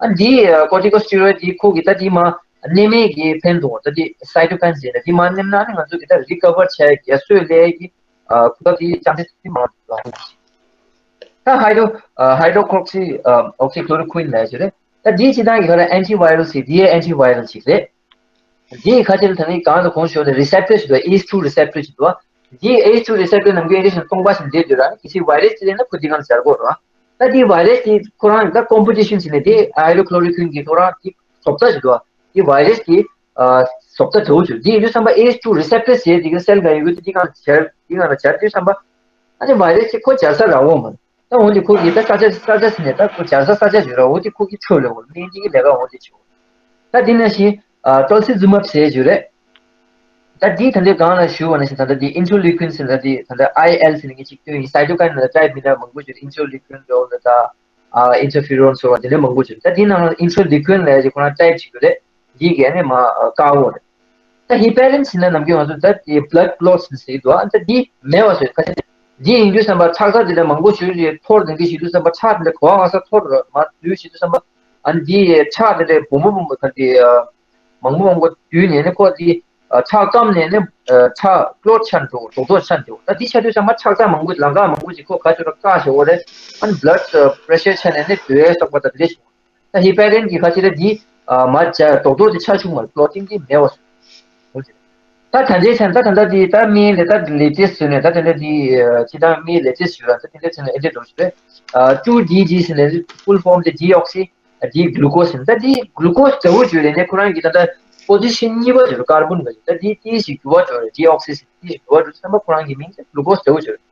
ཨ་འདི་ཀོར་ཊི་ཀོ་སི་ཊི་རོ་ཡིཌ་འདི་ཁོ་གི་ད་འདི་མ་མནན་མཁན་གྱི་ཕན་ཐོགས་ད་འདི་སའི་ཊོ་ཀའིན་ཟེར་ན་འདི་མ་མནན་ན་ནི་ང་ཚོ་གི་ད་རི་ཀ་བར་བྱས་རྒྱ་སོས་ལས་ཀྱི་ཨ་ཁུ་ད་འདི་ཅང་ཚེ་འདི་མ་ལ་ཧོ་ད་ཧའི་ཌོ་ཨ་ཧའི་ཌོ་ཀོ་སི་ཨ་ཨོག་སི་ཀློ་རོ་ཀུ་ཨིན་ལབ་ཡ་ཅིག་རེད། ད་འདི་སྤྱིར་བཏང་གི་ག་རེ་ཨན་ཊི་ཝའི་རལ་ཟེར་འདི་ཡའི་ཨན་ཊི་ཝའི་རལ་ཅིག་རེད། འདི་ཡི་ཁ་ཕྱིར་ད་ནི་གང་དུ་གོང་ཞུས་ནས་རི་སེབ་ཊར་ཞིག་འདུག་ཨེ་ཨེཆ་ཊུ་རི་སེབ་ཊར་ཞིག་འདུག་འདི་ཨེ་ཨེཆ་ཊུ་རི་སེབ་ཊར་ནམ་རྒྱུན་ཨེ་ཌི་ཤན་སྟོང་པ་ཞིག་འདེད་འདུག་ར། གལ་སྲིད་ཝའི་རས་ཅིག་ལེན་ན་ཁོ་འདི་གང་སྦྱར་དགོས་ར། ད་འདི་ཝའི་རས་དེ་ཁོ་རང་ད་ཀོམ་པོ་ཟི་ཤན་ཟེར་ནས་དེ་ཧའི་ཌོ་ཀློ་རོ་ཀུ་ཨིན་གྱི་ཁོ་རང་དེ་བཟོ་ལྟ་ཞིག་འདུག་དེ་ཝའི་རས་དེ་བཟོ་ལྟ་འདྲ་བོ་ཞིག་འདི་ཡིན་དུས་ཙམ་པ་ཨེ་ཨེཆ་ཊུ་རི་སེབ་ཊར་ཟེར་དེ་གི་སེལ་ག་ཡོད་གི་དེ་གང་སྦྱར་དེ་གང་ལ་སྦྱར་དུས་ཙམ་པ་ཨ་ནི་ཝའི་རས་དེ་ཁོ་སྦྱར་ས་རག་འོང་མ། ད་འོན་ཏེ་ཁོ་གིས་ད་ས་ཆ་ས་ཆ་ཟིན་ནས་ད་ཁོ་སྦྱར་ས་ས་ཆ་ཡོད་ར། འོ་དེ་ཁོ་གིས་ཆོད་ལེ་འོ་སྨན་དེ་གི་ལས་ཀ་འོ་དེ་བྱེད། ད་དེ་ནང་བཞིན་ཨ་ཏོལ་སི་ཛུ་མབ་ཟེར་ཡོད་རེད། ད་འདི་ད་ལྟའི་སྒང་ལ་ཞུ་བ་ནང་བཞིན་ད་ལྟ་འདི་ཨིན་ཊར་ལུ་ཀུན་ཟེར་ན་འདི་ད་ལྟ་ཨའི་ཨེལ་ཟེར་ནས་ངས་ཅིག་སྟོན་ཡིན། སའི་ཊོ་ཀའིན་ལ་ཊའིབ་མི་འདྲ་མང་པོ་ཡོད་རེད། ཨིན་ཊར་ལུ་ཀུན་འདྲ་བོ་ད་ཨ་ཨིན་ཊར་ཕི་རོན་སོགས་པ་དེ་འདྲ་མང་པོ་ཡོད་རེད། ད་འདི་ནང་ལ་ཨིན་ཊར་ལུ་ཀུན་ལབ་ཡ་ཅིག་ཁོ་རང་ཊའིབ་ཅིག་ཡོད་རེད། འདི་གས་ནས་མ་དཀར་པོ་རེད། ད་ཧི་པེ་རིན་ཟེར་ན་ནམ་རྒྱུན་ང་ཚོ་ད་དེ་བྷི་ལཌ་ཀློཊ་ཟེར་ཟེར་གྱི་འདུག་ཨ་ད་འདི་མེད་པ་བཟོས་ཁ་ཤས། འདི་ཡིན་དུས་ཙམ་པ་ཁྲག་རྩ་དེ་འདྲ་མང་པོ་ཞིག་ཡོད་འཐོར་ནས་འདི་ཞིག་དུས་ཙམ་པ་ཁྲག་དེ་འདྲ་གོ་བ་ང་ས་འཐོར་མ་དུས་ཞིག་དུས་ཙམ་པ་ཨ་འདི་ཁྲག་དེ་འདྲ་བུམ་པ་བུམ་པ་ཁ་འདི་མང་པོ་མང་པོ་དུས་ནས་ནི་ཁོ་འདི་ཁྲག་སྐམ་ནས་ནི་ཁྲག་ཀློཊ་ཆགས་འགྲོ་རྡོག་རྡོག་ཆགས་འགྲོ། ད་འདི་ཆགས་དུས་ཙམ་པ་ཁྲག་རྩ་མང་པོ་ལམ་ཁ་མང་པོ་ཞིག་ཁོ་ག་ཚོད་ར་བཀག་ཞོག་གོ་རེད། ཨ་བྷི་ལཌ་པི་རེ་ཤར་ཆགས་ནས་ནི་དུས་སོགས་པ་ད་དེ་འདྲ་ཞིག་ད་ཧི་པེ་རིན་གྱི་ཁ་ཕྱིར་འདི་ ཨ་མ་བྱ་རྡོག་རྡོག་དེ་ཆགས་བྱུང་མ་རེད། ཀློ་ཊིན་དེ་མེད་པ་སོང་། ད་ད་ལྟའི་ཆ་ནས་ད་ད་ལྟ་དེ་ད་སྨན་ལས་ད་ལེ་ཊེ་སི་ཊི་ཟེར་ནས་ད་དེ་འདྲ་དེ་ཅི་ད་སྨན་ལེ་ཊེ་སི་ཊི་ཞུ་ར་ད་དེ་འདྲ་ཟེར་ནས་ཨེ་འདྲ་འགྲོ་ཞུ་རེད། ཨ་ཊུ་ཌི་ཇི་ཟེར་ནས་ཕུལ་ཕོམ་དེ་ཌི་ཨོག་སི། ཌི་གླུ་ཀོ་སི་ཟེར་ནས་ད་དེ་གླུ་ཀོ་སི་འདྲ་བོ་བརྗོད་རེད་ནས་ཁོ་རང་གི་ད་ད་པོ་ཟི་ཤན་གཉིས་པ་བརྗོད་རེད། ཀར་བོན་ག་ཅིག་ད་དེ་དེ་ཞིག་འགྱུར་བ་འགྲོ་རེད། ཌི་ཨོག་སི་ཟེར་དེ་ཞིག་འགྱུར་བ་འགྲོ་བསམ་པ་ཁོ་རང་གི་མིང་དེ་གླུ་ཀོ་སི་འདྲ་བོ་བརྗོད་རེད།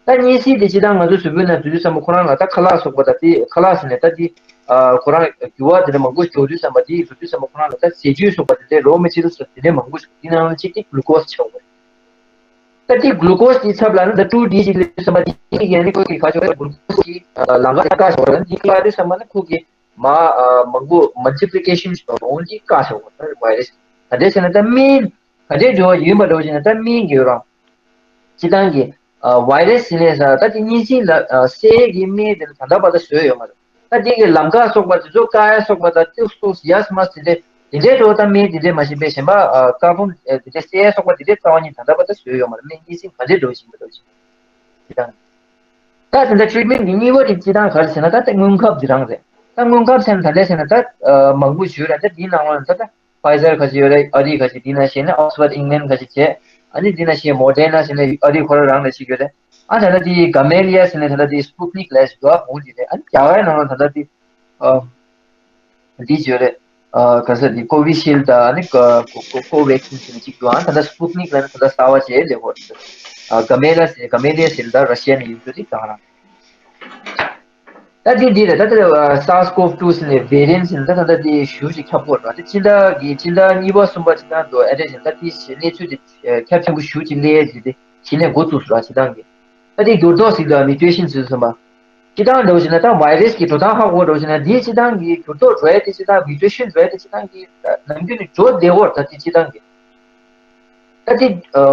ད་གཉིས་སྲིད་དེ་སྤྱི་བཏང་ང་ཚོ་གཟུགས་པོའི་ནང་འཛུལ་དུས་ཙམ་པ་ཁོ་རང་ལ་ད་ཁ་ལག་སོགས་པ་ད་དེ་ཁ་ལག་ཟེར་ནས་ད་དེ་ཨ་ཁོ་རང་འགྱུར་བ་དེ་འདྲ་མང་པོ་འགྲོ་དུས་ཙམ་པ་དེ་འགྲོ་དུས་ཙམ་པ་ཁོ་རང་ལ་ད་ཟས་བཅུད་སོགས་པ་དེ་འདྲའི་རོ་མེ་ཊི་རི་ཡལ་སོགས་དེ་འདྲའི་མང་པོ་ཞིག་དེ་ནང་ལ་གཅིག་དེ་གླུ་ཀོ་སི་ཆགས་པ་རེད། ད་དེ་གླུ་ཀོ་སི་དེའི་ཚབ་ལ་ནི་ད་ཊུ་ཌི་ཇི་ལབ་དུས་ཙམ་པ་དེ་ཡིན་ནི་ཁོ་གི་ཁ་ཕྱོགས་ལ་གླུ་ཀོ་སི་གི་ལམ་ཁ་དེ་བཀག་ཆོག་རེད། དེ་བཀག་དུས་ཙམ་པ་ནི་ཁོ་གི་མ་མང་པོ་མལ་ཊི་པི་ལི་ཀེ་ཤན་ཞིག་འོང་དེ་བཀག་ཆོག་རེད། ཝའི་རེ་སི་ག་འདྲ་ཟེར་ན་ད་སྨན་ག་འདྲའི་འགྲོ་བ་ཡིན་པ་འདྲ་བོ་ཞིག་ན་ད་སྨན་གྱི་རང་སྤྱི་བཏང་གི་ཨ་ཝའི་རེ་སི་ཟེར་ནས་ད་དེ་གཉན་སྲིན་ལ་ཨ་སེལ་གྱི་སྨན་དེ་ད་ལྟ་བར་དུ་བཟོས་ཡོད་མ་རེད། ད་དེ་གི་ལམ་ཁ་སོགས་པ་དེ་ཚོ་བཀག་ཡ་སོགས་པ་དང་ཏོག་ཙམ་ཡ་སི་མ་སི་དེ་འདྲའི་དེ་འདྲའི་འགྲོ་ད་སྨན་དེ་འདྲའི་མ་ཤེས་པས་གཞན་པ་ཨ་ཀར་བོན་དེ་འདྲའི་སེལ་ཡ་སོགས་པ་དེ་འདྲའི་རྩ་བ་ཉིད་ད་ལྟ་བར་དུ་བཟོས་ཡོད་མ་རེད། སྨན་གཉན་སྲིན་ག་འདྲའི་འགྲོ་བཞིན་པ་འདྲ་བཞིན་དེ་དང་། ད་དེ་འདྲ་ཊི་རིཊ་མེན་ཊི་གི་གཉིས་པ་དེ་སྤྱི་བཏང་ག་རེ་ཟེར་ན་ད་ད་སྔོན་ཁབ་དེ་རང་རེད། ད་སྔོན་ཁབ་ཟེར་ན་ད་འདྲ་ཟེར་ན་ད་ཨ་མང་པོ་ཞིག་ཡོད་རེད། ད་དེའི་ནང་ལ་ད་ད་ཕའི་ཛར་ཁ་ཤས་ཡོད་རེད། ཨ་རི་ཁ་ཤས། དེ་ནང་བཞིན་ནི་ཨོག་སི་ཕོར་ཌི་ཨིང་ལན་ཁ་ཤས་བྱས། ཨ་ནི་དེ་ནང་བཞིན་མོ་ཌེར་ན་ཟེར་ནས་ཨ་རི་ཁོ་རང་རང་ལ་ཞིག་ཡོད་རེད། ཨ་ད་ལྟ་དེ་ག་མེ་ལི་ཡ་ཟེར་ནས་ད་ལྟ་དེ་སྤུ་ཊི་ནིག་ལབ་ཞིག་འདུག་འོ་དེ་རེད། ཨ་ནི་རྒྱ་གར་ནང་ལ་ད་ལྟ་དེ་ཨ་འདི་བརྗོད་རེད། ཨ་ག་ས་དེ་ཀོ་ཝི་ཤིལ་ཌི་དང་ཨ་ནི་ཀ་ཀོ་ཀོ་ཀོ་ཝེག་སིན་ཟེར་ནས་གཅིག་འདུག་ཨ་ད་ལྟ་སྤུ་ཊི་ནིག་ལབ་ནས་ད་ལྟ་གསར་བ་བྱས་ལེ་ཧོ། ཨ་ག་མེ་ལ་ཟེར་ག་མེ་ལི་ཡ་ཟེར་ད་ར་ཤི་ཡ་ནས་ཡིན་རྒྱུ་དེ་གང་རང་། ད་དེ་འདི་རེད། ད་ལྟ་སཱར་སི་ཀོབ་ཊུ་ཟེར་ནས་བེ་རི་ཡན་ཊི་ཟེར་ནས་ད་ད་ལྟ་དེ་ཞེ་པོ་ཅིག་ཁྱབ་ཀྱི་ཡོད་རེད། ད་སྤྱི་ཟླ་གི་སྤྱི་ཟླ་གཉིས་པ་གསུམ་པ་ཅིག་ནང་དུ་ཨ་རེ་ཟེར་ད་དེ་གནས་ཚུལ་དེ་ཁྱབ་ཆེན་པོ་ཞེ་པོ་ཅིག་སླེབས་ཡས་དེ་དེ་གཞི་ནས་འགོ་བཙུགས་སོང་ར། སྤྱི་བཏང་གི་ད་དེ་འགྱུར་ལྡོག་ཟེར་དུས་མིའུ་ཊེ་ཤན་ཟེར་སོང་བ། སྤྱི་བཏང་འདྲ་བོ་ཞིག་ན་ད་ཝའི་རེ་སི་གི་འགྲོ་སྟངས་ཧ་གོ་འདྲ་བོ་ཞིག་ན་དེ་སྤྱི་བཏང་གི་འགྱུར་ལྡོག་འགྲོ་ཡས་དེ་སྤྱི་བཏང་མིའུ་ཊེ་ཤན་འགྲོ་ཡས་དེ་སྤྱི་བཏང་གི་ནམ་རྒྱུན་ནས་འགྲོ་བསྡད་ཡོད་རེད། ད་དེ་སྤྱི་བཏང་གི་ད་དེ་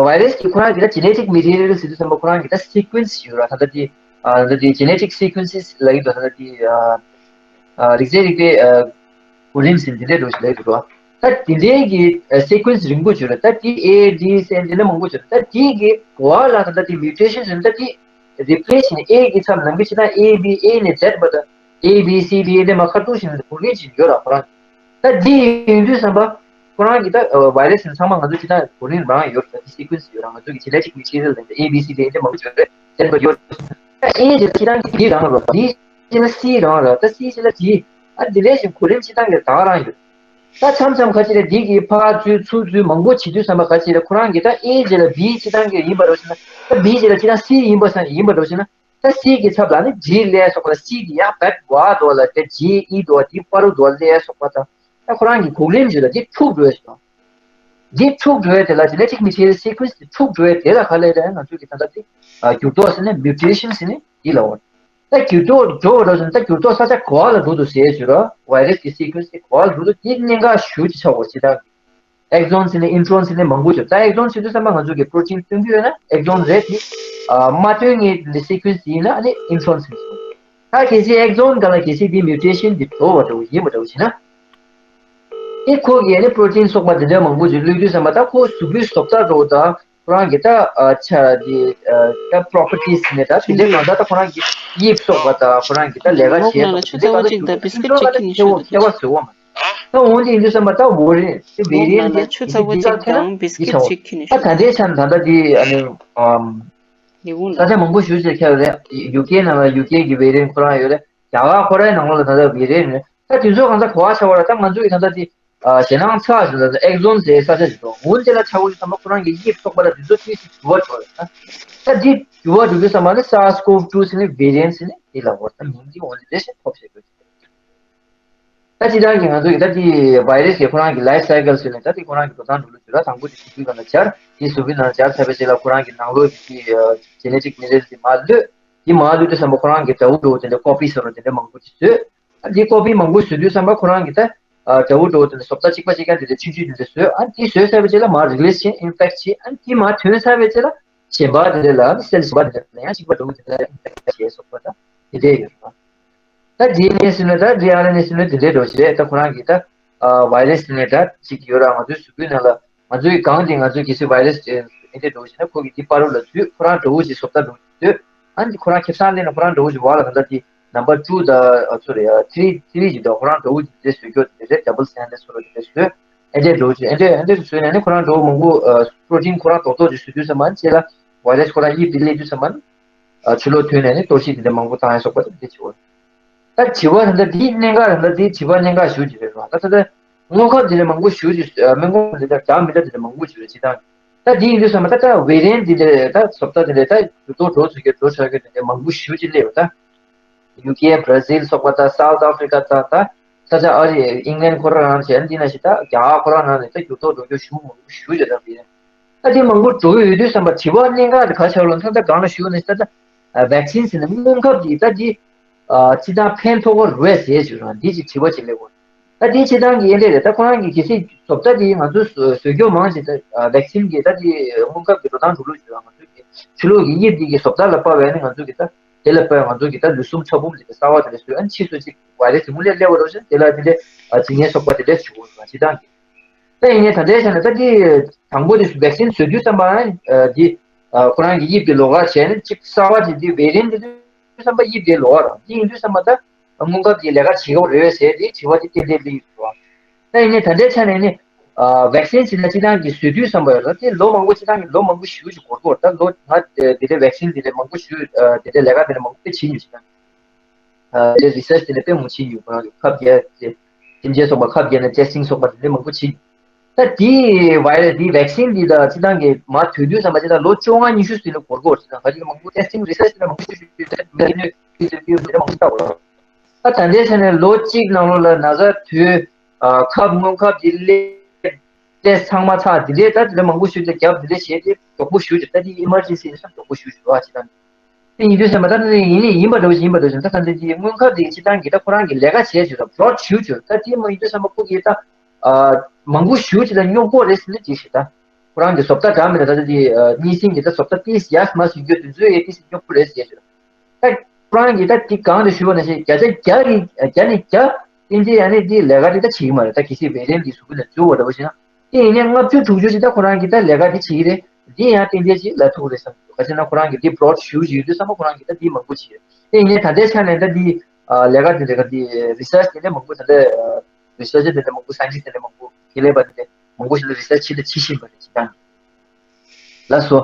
ཝའི་རེ་སི་གི་ཁོ་རང་གི་ད་ཇེ་ནེ་ཊིག་མེ་ཊི་རི་ཡལ་ཟེར་དུས་ཙམ་པ་ཁོ་རང་གི་ད་སི་ཀུན་སི་ཡོད་ར། ད་ད་དེ་ད་དེ་ཇེ་ནེ་ཊིག་སི་ཀུན་སི་ལབ་ཀྱི་འདུག་ད་ད་དེ་རིགས་རྫས་རིག་པའི་གོ་རིམ་ཟེར་འདི་འདྲའི་འགྲོ་ཞིག་ལབ་ཀྱི་འདུག་ད་དེ་འདྲའི་གི་སི་ཀུན་སི་རིང་པོ་ཅིག་ཡོད་རེད། ད་དེ་ཨེ་ཌི་ཟེར་འདི་འདྲ་མང་པོ་ཅིག་ཡོད་རེད། ད་དེ་གི་གོ་བ་ལ་ད་ད་དེ་མིའུ་ཊེ་ཤན་ཟེར་ད་དེ་རི་པི་ལེ་སི་བྱས་ནས་ཨེ་གི་ཚབ་ནང་གི་ཕྱི་ནང་ཨེ་བི་ཨེ་ནས་ཛེཌ་བར་དུ་ཨེ་བི་སི་ཌི་ཨེ་འདྲ་མ་ཁ་ཐུག་བྱས་ནས་གོ་མཁན་ཅིག་ཡོད་ར། ཁོ་རང་ད་འདི་ཡིན་དུས་ཙམ་པ་ཁོ་རང་གི་ད་ཝའི་རེ་སི་ཚང་མ་ང་ཚོ་ཕྱི་ནང་གོ་རིམ་རང་ཡོད་རེད། ད་དེ་སི་ཀུན་སི་ཡོད་ར། ང་ཚོ་གི་ཇེ་ནེ་ཊིག་མེ་ཊི་རི་ཡལ་ལ་ཨེ་བི་སི་ཌི་ཨེ་འདྲ་མང་པོ་ཅིག་ཡོད་རེད། ཛེཌ་བར་དུ་ཡོད་རེད། ད་ཨེ་ཇི་ལ་ཕྱི་ནང་གི་ཌི་རང་ར། ཌི་ཇི་ལ་སི་རང་ར། ད་སི་ཇི་ལ་ཌི། ཨ་འདི་འདྲ་ཞིག་གོ་རིམ་ཕྱི་ནང་གི་ད་ག་རང་ཡོད། ད་མཚམས་མཚམས་ཁ་ཅིག་ལ་འདི་གི་ཕར་འཛུལ་ཚུར་འཛུལ་མང་པོ་བྱེད་དུས་ཙམ་པ་ཁ་ཅིག་ལ་ཁོ་རང་གི་ད་ཨེ་ཇི་ལ་བི་ཕྱི་ནང་གི་ཡིན་པ་འདྲ་བོ་ཞིག་ན། ད་བི་ཇི་ལ་ཕྱི་ནང་སི་ཡིན་པ་སང་ཡིན་པ་འདྲ་བོ་ཞིག་ན། ད་སི་གི་ཚབ་ལ་ནི་ཇི་ལབ་སོགས་པ་ལ་སི་གི་ཡར་བེག་འོག་ཏུ་ལ་དེ་ཇི་ཨི་འདུག་པ་དེ་བར་དུ་ལབ་སོགས་པ་དང་། ད་ཁོ་རང་གི་གོ་རིམ་ཞིག་ལ་འདི་འཁྲུག་འགྲོ་ཡས་ཞིག་དང་། འདི་འཁྲུག་འགྲོ་ཡས་དེ་ལ་ཇེ་ནེ་ཊིག་མེ་ཊི་རི་ཡལ་སི་ཀུན་སི་འདི་འཁྲུག་འགྲོ་ཡས་དེ་ལ་ག་ལབ་རེད། ང་ཚོ་གི་ད་ལྟ་འདི་འགྱུར་ལྡོག་ཟེར་ནས་མིའུ་ཊེ་ཤན་ཟེར་ནས་འདི་ལབ་པ་རེད། ད་འགྱུར་ལྡོག་འགྲོ་བ་འདྲ་ཟེར་ན་ད་འགྱུར་ལྡོག་ས་ཆ་ག་པ་ལ་འགྲོ་འདུག་ཟེར་ཞུ་ར། ཝའི་རེ་སི་གི་སི་ཀུན་སི་དེ་ག་པ་ལ་འགྲོ་འདུག་དེ་གནད་འགག་ཞེ་པོ་ཅིག་ཆགས་ཡོད་རེད། སྤྱི་བཏང་གི་ཨེག་ཟོན་ཟེར་ནས་ཨིན་ཊྲོན་ཟེར་ནས་མང་པོ་ཡོད། ད་ཨེག་ཟོན་ཟེར་དུས་ཙམ་པ་ང་ཚོ་གི་པྲོ་ཊིན་སྟོན་གྱི་ཡོད་ན་ཨེག་ཟོན་རེད་དེ། ཨ་མ་སྟོན་མཁན་དེ་སི་ཀུན་སི་ཡིན་ན་ཨ་ནི་ཨིན་ཊྲོན་ཟེར་སོང་། ད་གལ་སྲིད་ཨེག་ཟོན་སྒང་ལ་གལ་སྲིད་དེ་མིའུ་ཊེ་ཤན་དེ་འགྲོ་བ་འདྲ་བོ་ཡིན་པ་འདྲ་བོ་བྱས་ན། ཨེ་ཁོ་གིས་ཨ་ནི་པྲོ་ཊིན་སོགས་པ་དེ་འདྲ་མང་པོ་ཅིག་བླུགས་དུས་ཙམ་པ་ད་ཁོ་གཟུགས་པོའི་བཟོ་ལྟ་འདྲ་བོ་དང་ཁོ་རང་གི་ད་ཨ་ཆ་དེ་ཨ་ད་པྲོ་པར་ཊིས་ནས་ད་དེ་འདྲའི་གང་ལྟར་ད་ཁོ་རང་གི་དབྱིབས་སོགས་པ་དང་ཁོ་རང་གི་ད་ལས་ཀ་བྱེད་ཡག་དང་དེ་འདྲའི་གང་ལྟར་ཁྱད་པར་ཟེར་བ་མ་རེད། ད་འོན་ཏེ་ཡིན་དུས་ཙམ་པ་ད་ཝོ་རི་ཡན་དེ་འདི་འདི་ལ་ཁྱད་པར་ཡོད་ད། ད་ད་ལྟའི་ཆ་ནས་ད་ལྟ་འདི་ཨ་ནི་ཨམ་ས་ཆ་མང་པོ་ཞེ་པོ་ཅིག་ཁྱབ་རེད། ཡུ་ཀེ་ནང་ལ་ཡུ་ཀེ་གི་ཝེ་རི་ཡན་ཁོ་རང་ཡོད་རེད། རྒྱ་གར་ཁོ་རའི་ནང་ལོགས་ལ་ད་ལྟ་ཝེ་རི་ཡན་རེད། ད་དེ་ཚོ་གང་ས་གོ་བ་ཆགས་པ་རེད། ད་ང་ཚོ་གི་ད་ལྟ་འདི་ཨ་ཞེད་སྣང་ཚ་ཞིག་ལ་ཨེག་ཟོན་ཟེར་ས་ཆ་ཞིག་འདུག་འོན་ཏེ་ལ་ཆགས་པ་ཞིག་ཐ་མ་ཁོ་རང་གི་དབྱིབས་ཚོགས་པ་ལ་དེ་ཚོ་ཏོག་ཙམ་འགྱུར་བ་འགྲོ་རེད། ད་ད་འདི་འགྱུར་བ་འགྲོ་དུས་ཙམ་པ་ནི་སཱར་སི་ཀོབ་ཊུ་ཟེར་ནི་ཝེ་རི་ཡན་ཟེར་ནི་དེ་ལ་འོ་ད་མིང་འདི་འོ་འདི་འདྲ་ཞིག་ཐོབ་བྱེད་དགོས། ད་སྤྱིར་བཏང་གི་ང་ཚོ་ཡི་ད་ལྟའི་ཝའི་རེ་སི་གི་ཁོ་རང་གི་ལའིཕ་སའི་ཀལ་ཟེར་ནས་ད་ལྟའི་ཁོ་རང་གི་འགྲོ་སྟངས་འགྲོ་ལུགས་ཅིག་ལ། དང་པོ་དེ་གཟུགས་པོའི་ནང་ལ་འབྱར། དེ་གཟུགས་པོའི་ནང་ལ་འབྱར་ཚར་བའི་རྗེས་ལ་ཁོ་རང་གི་ནང་ལོགས་ཀྱི་ཇེ་ནེ་ཊིག་མེ་ཊི་རི་ཡལ་དེ་མར་གློད། དེ་མར་གློད་དུས་ཙམ་པ་ཁོ་རང་གི་དགྲ་བོ་འདྲ་བོ་དེ་འདྲ་ཀོ་པི་ཟེར་བ་དེ་འདྲ་མང་པོ་ཅིག་བཟོས། ད་དེ་ཀོ་པི་མང་པོ་བཟོས་དུས་ཙམ་པ་ཁོ་རང་གི་ད་དགྲ་བོ་འདྲ་བོ་དེ་འདྲ་བཟོ་ལྟ་གཅིག་པ་གཅིག་རྐྱང་དེ་འདྲ་ཆུང་ཆུང་དེ་འདྲ་བཟོས། ཨ་དེ་བཟོས་ཚར་བའི་རྗེས་ལ་མར་རི་ལི་སི་བྱས། ཨིན་ཕེག་བྱས། ཨ་དེ་མར་ཐོན་ཚར་བའི་རྗེས་ལ་གཞན་པ་དེ་འདྲ་ལ་ནི་སེལ་གཞན་པ་དེ་འདྲ་ལ་ཡང་གཅིག་པ་འདྲ་བོ་དེ་འདྲ་ལ་ཡང་ཨིན་ཕེག་བྱས་སོགས་པ་ད་དེ་འདྲ་ཡོད་རེད། ད་ཌི་ཨེན་ཨེ་ཟེར་ན་ད་ཌི་ཨར་ཨེན་ཨེ་ཟེར་ན་དེ་འདྲའི་འགྲོ་ཞིག་རེད། ད་ཁོ་རང་གི་ད་ཝའི་རེ་སི་ནས་ད་ཅིག་ཡོད་ར། ང་ཚོའི་གཟུགས་པོའི་ནང་ལ་ང་ཚོའི་གང་དེ་ང་ཚོའི་གལ་སྲིད་ཝའི་རེ་སི་དེ་འདྲའི་འགྲོ་ཞིག་ན་ཁོ་གི་དེ་པར་རུ་ལ་འཛུལ། ཁོ་རང་འགྲོ་བོ་ཞིག་བཟོ་ལྟ་འགྲོ་ཞིག་འདོད། ཨ་ནི་ཁོ་རང་ཁེ་བཟང་ལེན་ན་ཁོ་རང་འགྲོ་བོ་ཞིག་བ་ལ་གང་ལྟར་དེ་ number two དང་ཚོ་རེད་ཡ། three three ཅིག་དང་ཁོ་རང་འགྲོ་བོ་ཅིག་དེ་བཟོས་ཀྱོག་དེ་རེད། double strand ཚོ་རེད་དེ་བཟོས། ཨེ་འདྲས་འགྲོ་བོ་ཅིག་ཨེ་འདྲས་ཨེ་འདྲས་བཟོས་ནས་ནི་ཁོ་རང་འགྲོ་བོ་མང་པོ་protein ཁོ་རང་རྡོག་རྡོག་ཅིག་བཟོས་དུས་ཙམ་པ་ནི་ཁྱེད་ལ་virus ཁོ་རང་དབྱིབས་དེ་སླེབས་དུས་ཙམ་པ་ནི་ཕྱི་ལོགས་ཐོན་ནས་ནི་གཏོར་བཤིག་དེ་འདྲས་མང་པོ་བཏང་ཡ་སོགས་པ་དེ་འདྲས་བྱེད་འོ། ད་བྱིས་པ་དེ་འདྲ་དེའི་གནད་འགག་དེ་འདྲ་དེའི་བྱིས་པ་གནད་འགག་ཞེ་པོ་ཅིག་རེད་རོ། ད་ད་ལྟ་སྔོན་ཁབ་དེ་འདྲ་མང་པོ་ཞེ་པོ་ཅིག་སྨན་ཁབ་དེ་འདྲ་རྒྱག་མི་འདྲ་དེ་འདྲ་མང་པོ་ཞིག་རེད་སྤྱིར་བཏང་གི། ད་དེ་ཡིན་དུས་ཙམ་པ་ད་ད་variant དེ་འདྲ་ད་བཟོ་ལྟ་དེ་འདྲ་ད་འགྱུར་ལྡོག་འགྲོ་ཚུལ་གྱི་འགྲོ་ཚུལ་གྱི་དེ་འདྲ་མང་པོ་ཞེ་པོ་ཅིག་སླེབས་ཡོད་ད། ཡུ་ཀེ་བྷ་ར་ཟིལ་སོགས་པ་ད་སའུ་ཐི་ཨ་ཧྥི་རི་ཀ་ད་ད་ས་ཆ་ཨ་རི་ཨིང་ལན་ཁོ་རང་རང་བྱས་འདི་ན་ཞིག་ད་རྒྱ་གར་ཁོ་རང་རང་ནས་ད་འགྱུར་ལྡོག་འགྲོ་རྒྱུ་ཞེ་པོ་མང་པོ་ཞེ་པོ་ཅིག་ད་དེ་ད་དེ་མང་པོ་འགྲོ་གི་ཡོད་དུས་ཙམ་པ་དྲི་བ་གནད་འགག་དེ་ག་ཆགས་རོགས་ད་ད་གང་ལ་ཞུ་ནས་ད་ད་vaccine ཟེར་ན་སྔོན་ཁབ་ཀྱི་ད་དེ་སྤྱིར་བཏང་ཕན་ཐོགས་ཀྱི་རེད་ཟེར་ཞུ་རང་འདི་ཅིག་དྲི་བ་ཅིག་སླེབས་ཡོད། ད་དེ་སྤྱིར་བཏང་གི་ཨེ་འདྲས་རེད། ད་ཁོ་རང་གི་གལ་སྲིད་བཟོ་ལྟ་དེ་ང་ཚོ་བཟོ་བཟོ་རྒྱུ་མང་ཞིག་ད་vaccine གི་ད་དེ་སྔོན་ཁབ་ཀྱི་འགྲོ་སྟངས་འགྲོ་ལུགས་ཞུ་རང་ང་ཚོ་གི་ཕྱི་ལོགས་ཀྱི་དབྱིབས་འདི་གི་བཟོ་ལྟ་ལ་དཔག་པ་ཡིན་ན་ང་ཚོ་གི་ད་དེ་ལ་དཔག་ང་ཚོ་གི་ད་ལུས་ཟུངས་ཕྲ་ཕུང་དེ་གསར་བ་དེ་འདྲ་བཟོས་ཨ་ནི་ཕྱིས་སུ་ཅིག་virus དེ་དངོས་གནས་སླེབས་པ་འགྲོ་ཞིང་དེ་ལ་དེ་འདྲས་བྱེད་ཉེན་སོགས་པ་དེ་འདྲས་བྱུང་བ་སྤྱིར་བཏང་གི། ད་ཡིན་ནའི་ད་ལྟའི་ཆ་ནས་ད་འདི་དང་པོ་དེ་vaccine བཟོ་དུས་ཙམ་པ་ཨ་འདི་ཨ་ཁོ་རང་གི་དབྱིབས་དེ་ལོགས་ཀ་བྱས་ནས་གཅིག་གསར་བ་དེ་འདི་variant དེ་དུས་ཙམ་པ་དབྱིབས་དེ་ལོགས་ཀ་རང་འདི་ཡིན་དུས་ཙམ་པ་ད་སྔོན་ཁབ་དེ་ལས་ཀ་བྱེད་ཀྱི་རེད་པས་ཟེར་དེ་དྲི་བ་དེ་ཏན་ཏན་སླེབས་ཡོད་རེད་བ། ད་ཡིན་ནའི་ད་ལྟའི་ཆ་ནས་ནི་ཨ་vaccine བྱས་ན་སྤྱིར་བཏང་གི་བཟོ་དུས་ཙམ་པ་ཡོད་རེད། དེ་ལོ་མང་པོ་སྤྱིར་བཏང་གི་ལོ་མང་པོ་ཞེ་པོ་ཅིག་འགོར་གྱི་ཡོད་རེད། ད་ལོ་ང་དེ་འདྲའི་vaccine དེ་འདྲ་མང་པོ་ཞེ་པོ་དེ་འདྲའི་ལས་ཀ་དེ་འདྲ་མང་པོ་དཔེ་བྱེད་མྱོང་། སྤྱིར་བཏང་ཨ་དེ་research དེ་འདྲ་དཔེ་མང་པོ་བྱེད་མྱོང་། ཁོ་རང་གི་ཁབ་རྒྱག་དེ་སེམས་ཅན་སོགས་པ་ཁབ་རྒྱག་ནས་testing སོགས་པ་དེ་འདྲ་མང་པོ་བྱེད་མྱོང་། ད་དེའི་virus དེའི་vaccine དེ་ད་སྤྱིར་བཏང་གི་མར་ཐོན་དུས་ཙམ་པ་ཅིག་ད་ལོ་བཅོ་ལྔ་ཉི་ཤུ་ཙམ་ལ་འགོར་གྱི་ཡོད་རེད། ད་ག་ཅིག་མང་པོ་testing research དེ་འདྲ་མང་པོ་ཞེ་པོ་ཞེ་པོ་དེ་འདྲ་མང་པོ་བལྟ་དགོས། ད་ད་ལྟའི་ཆ་ནས་ལོ་གཅིག་ནང་ལོགས་ལ་ན་ཚ་དུས་ཨ་ཁབ་སྔོན་ཁབ་དེ་སླེབས་test ཚང་མ་ཚར་དེ་འདྲའི་ད་དེ་འདྲ་མང་པོ་ཞེ་པོ་ཅིག་བརྒྱབ་དེ་འདྲ་བྱས་ཏེ་མགྱོགས་པོ་ཞེ་པོ་ཅིག་ད་དེ་emergency ནས་མགྱོགས་པོ་ཞེ་པོ་ཅིག་འགྲོ་བ་ཅིག་ད། དེ་ཡིན་དུས་ཙམ་པ་ད་ནི་ཡིན་ནི་ཡིན་པ་འདྲ་བོ་ཞིག་ཡིན་པ་འདྲ་བོ་ཞིག་ད་ད་འདི་དེ་སྔོན་ཁབ་དེ་སྤྱིར་བཏང་གི་ད་ཁོ་རང་གི་ལས་ཀ་བྱས་བྱས་ད་broad ཞེ་པོ་ཅིག་ད་དེ་མ་ཡིན་དུས་ཙམ་པ་ཁོ་གི་ད་ཨ་མང་པོ་ཞེ་པོ་ཅིག་ད་རྙོག་པོ་རེད་ཟེར་ནི་ཅིག་ཞིག་ད་ཁོ་རང་གི་བཟོ་ལྟ་འདྲ་མི་འདྲ་ད་ད་དེ་གཉིས་ཟིན་གྱི་ད་བཟོ་ལྟ་ཏིས་ཡག་མ་ཞིག་ཡོད་དུས་ཚོད་ཡོད་ཏིས་རྙོག་པོ་རེད་ཟེར་ཞིག་ད་ཁོ་རང་གི་ད་དེ་གང་དུ་ཞུ་བ་ན་ཞིག་བརྒྱ་ཆ་བརྒྱ་རེད། བརྒྱ་ནས་བརྒྱ་ཏན་ཏན་ཡང་ནི་དེ་ལས་ཀ་དེ་ད་བྱེད་ཀྱི་མ་རེད། ད་གལ་སྲིད་བེ་རེན་དེ་གཟུགས་པོ་ལ་འཛུལ་བ་འདྲ་བོ་ཞིག་ན། དེ་ཡིན་ནའི་ལྔ་བཅུ་དྲུག་ཅུ་ཅིག་ད་ཁོ་རང་གིས་ད་ལས་ཀ་འདི་བྱེད་ཀྱི་རེད། འདི་ཡང་ཏན་ཏན་ཅིག་ལབ་ཐུབ་ཀྱི་རེད་བསམ་གྱི་འདུག་ག་ཅི་ན་ཁོ་རང་གིས་འདི་broad ཞེ་པོ་ཅིག་ཡོད་དུས་ཙམ་པ་ཁོ་རང་གིས་ད་འདི་མང་པོ་བྱེད་ཀྱི་རེད། དེ་ཡིན་ནའི་ད་ལྟའི་ཆ་ནས་ད་འདི་ལས་ཀ་དེ་འདྲ་ག་འདི་research དེ་འདྲ་མང་པོ་ད་ལྟ་researcher དེ་འདྲ་མང་པོ་scientist དེ་འདྲ་མང་པོ་ཁྱད་ལས་པ་དེ་འདྲ་མང་པོ་ཞིག་ལ་research བྱེད་དང་བྱེད་བཞིན་པ་རེད་ཅིག་ད། ལགས་སོ།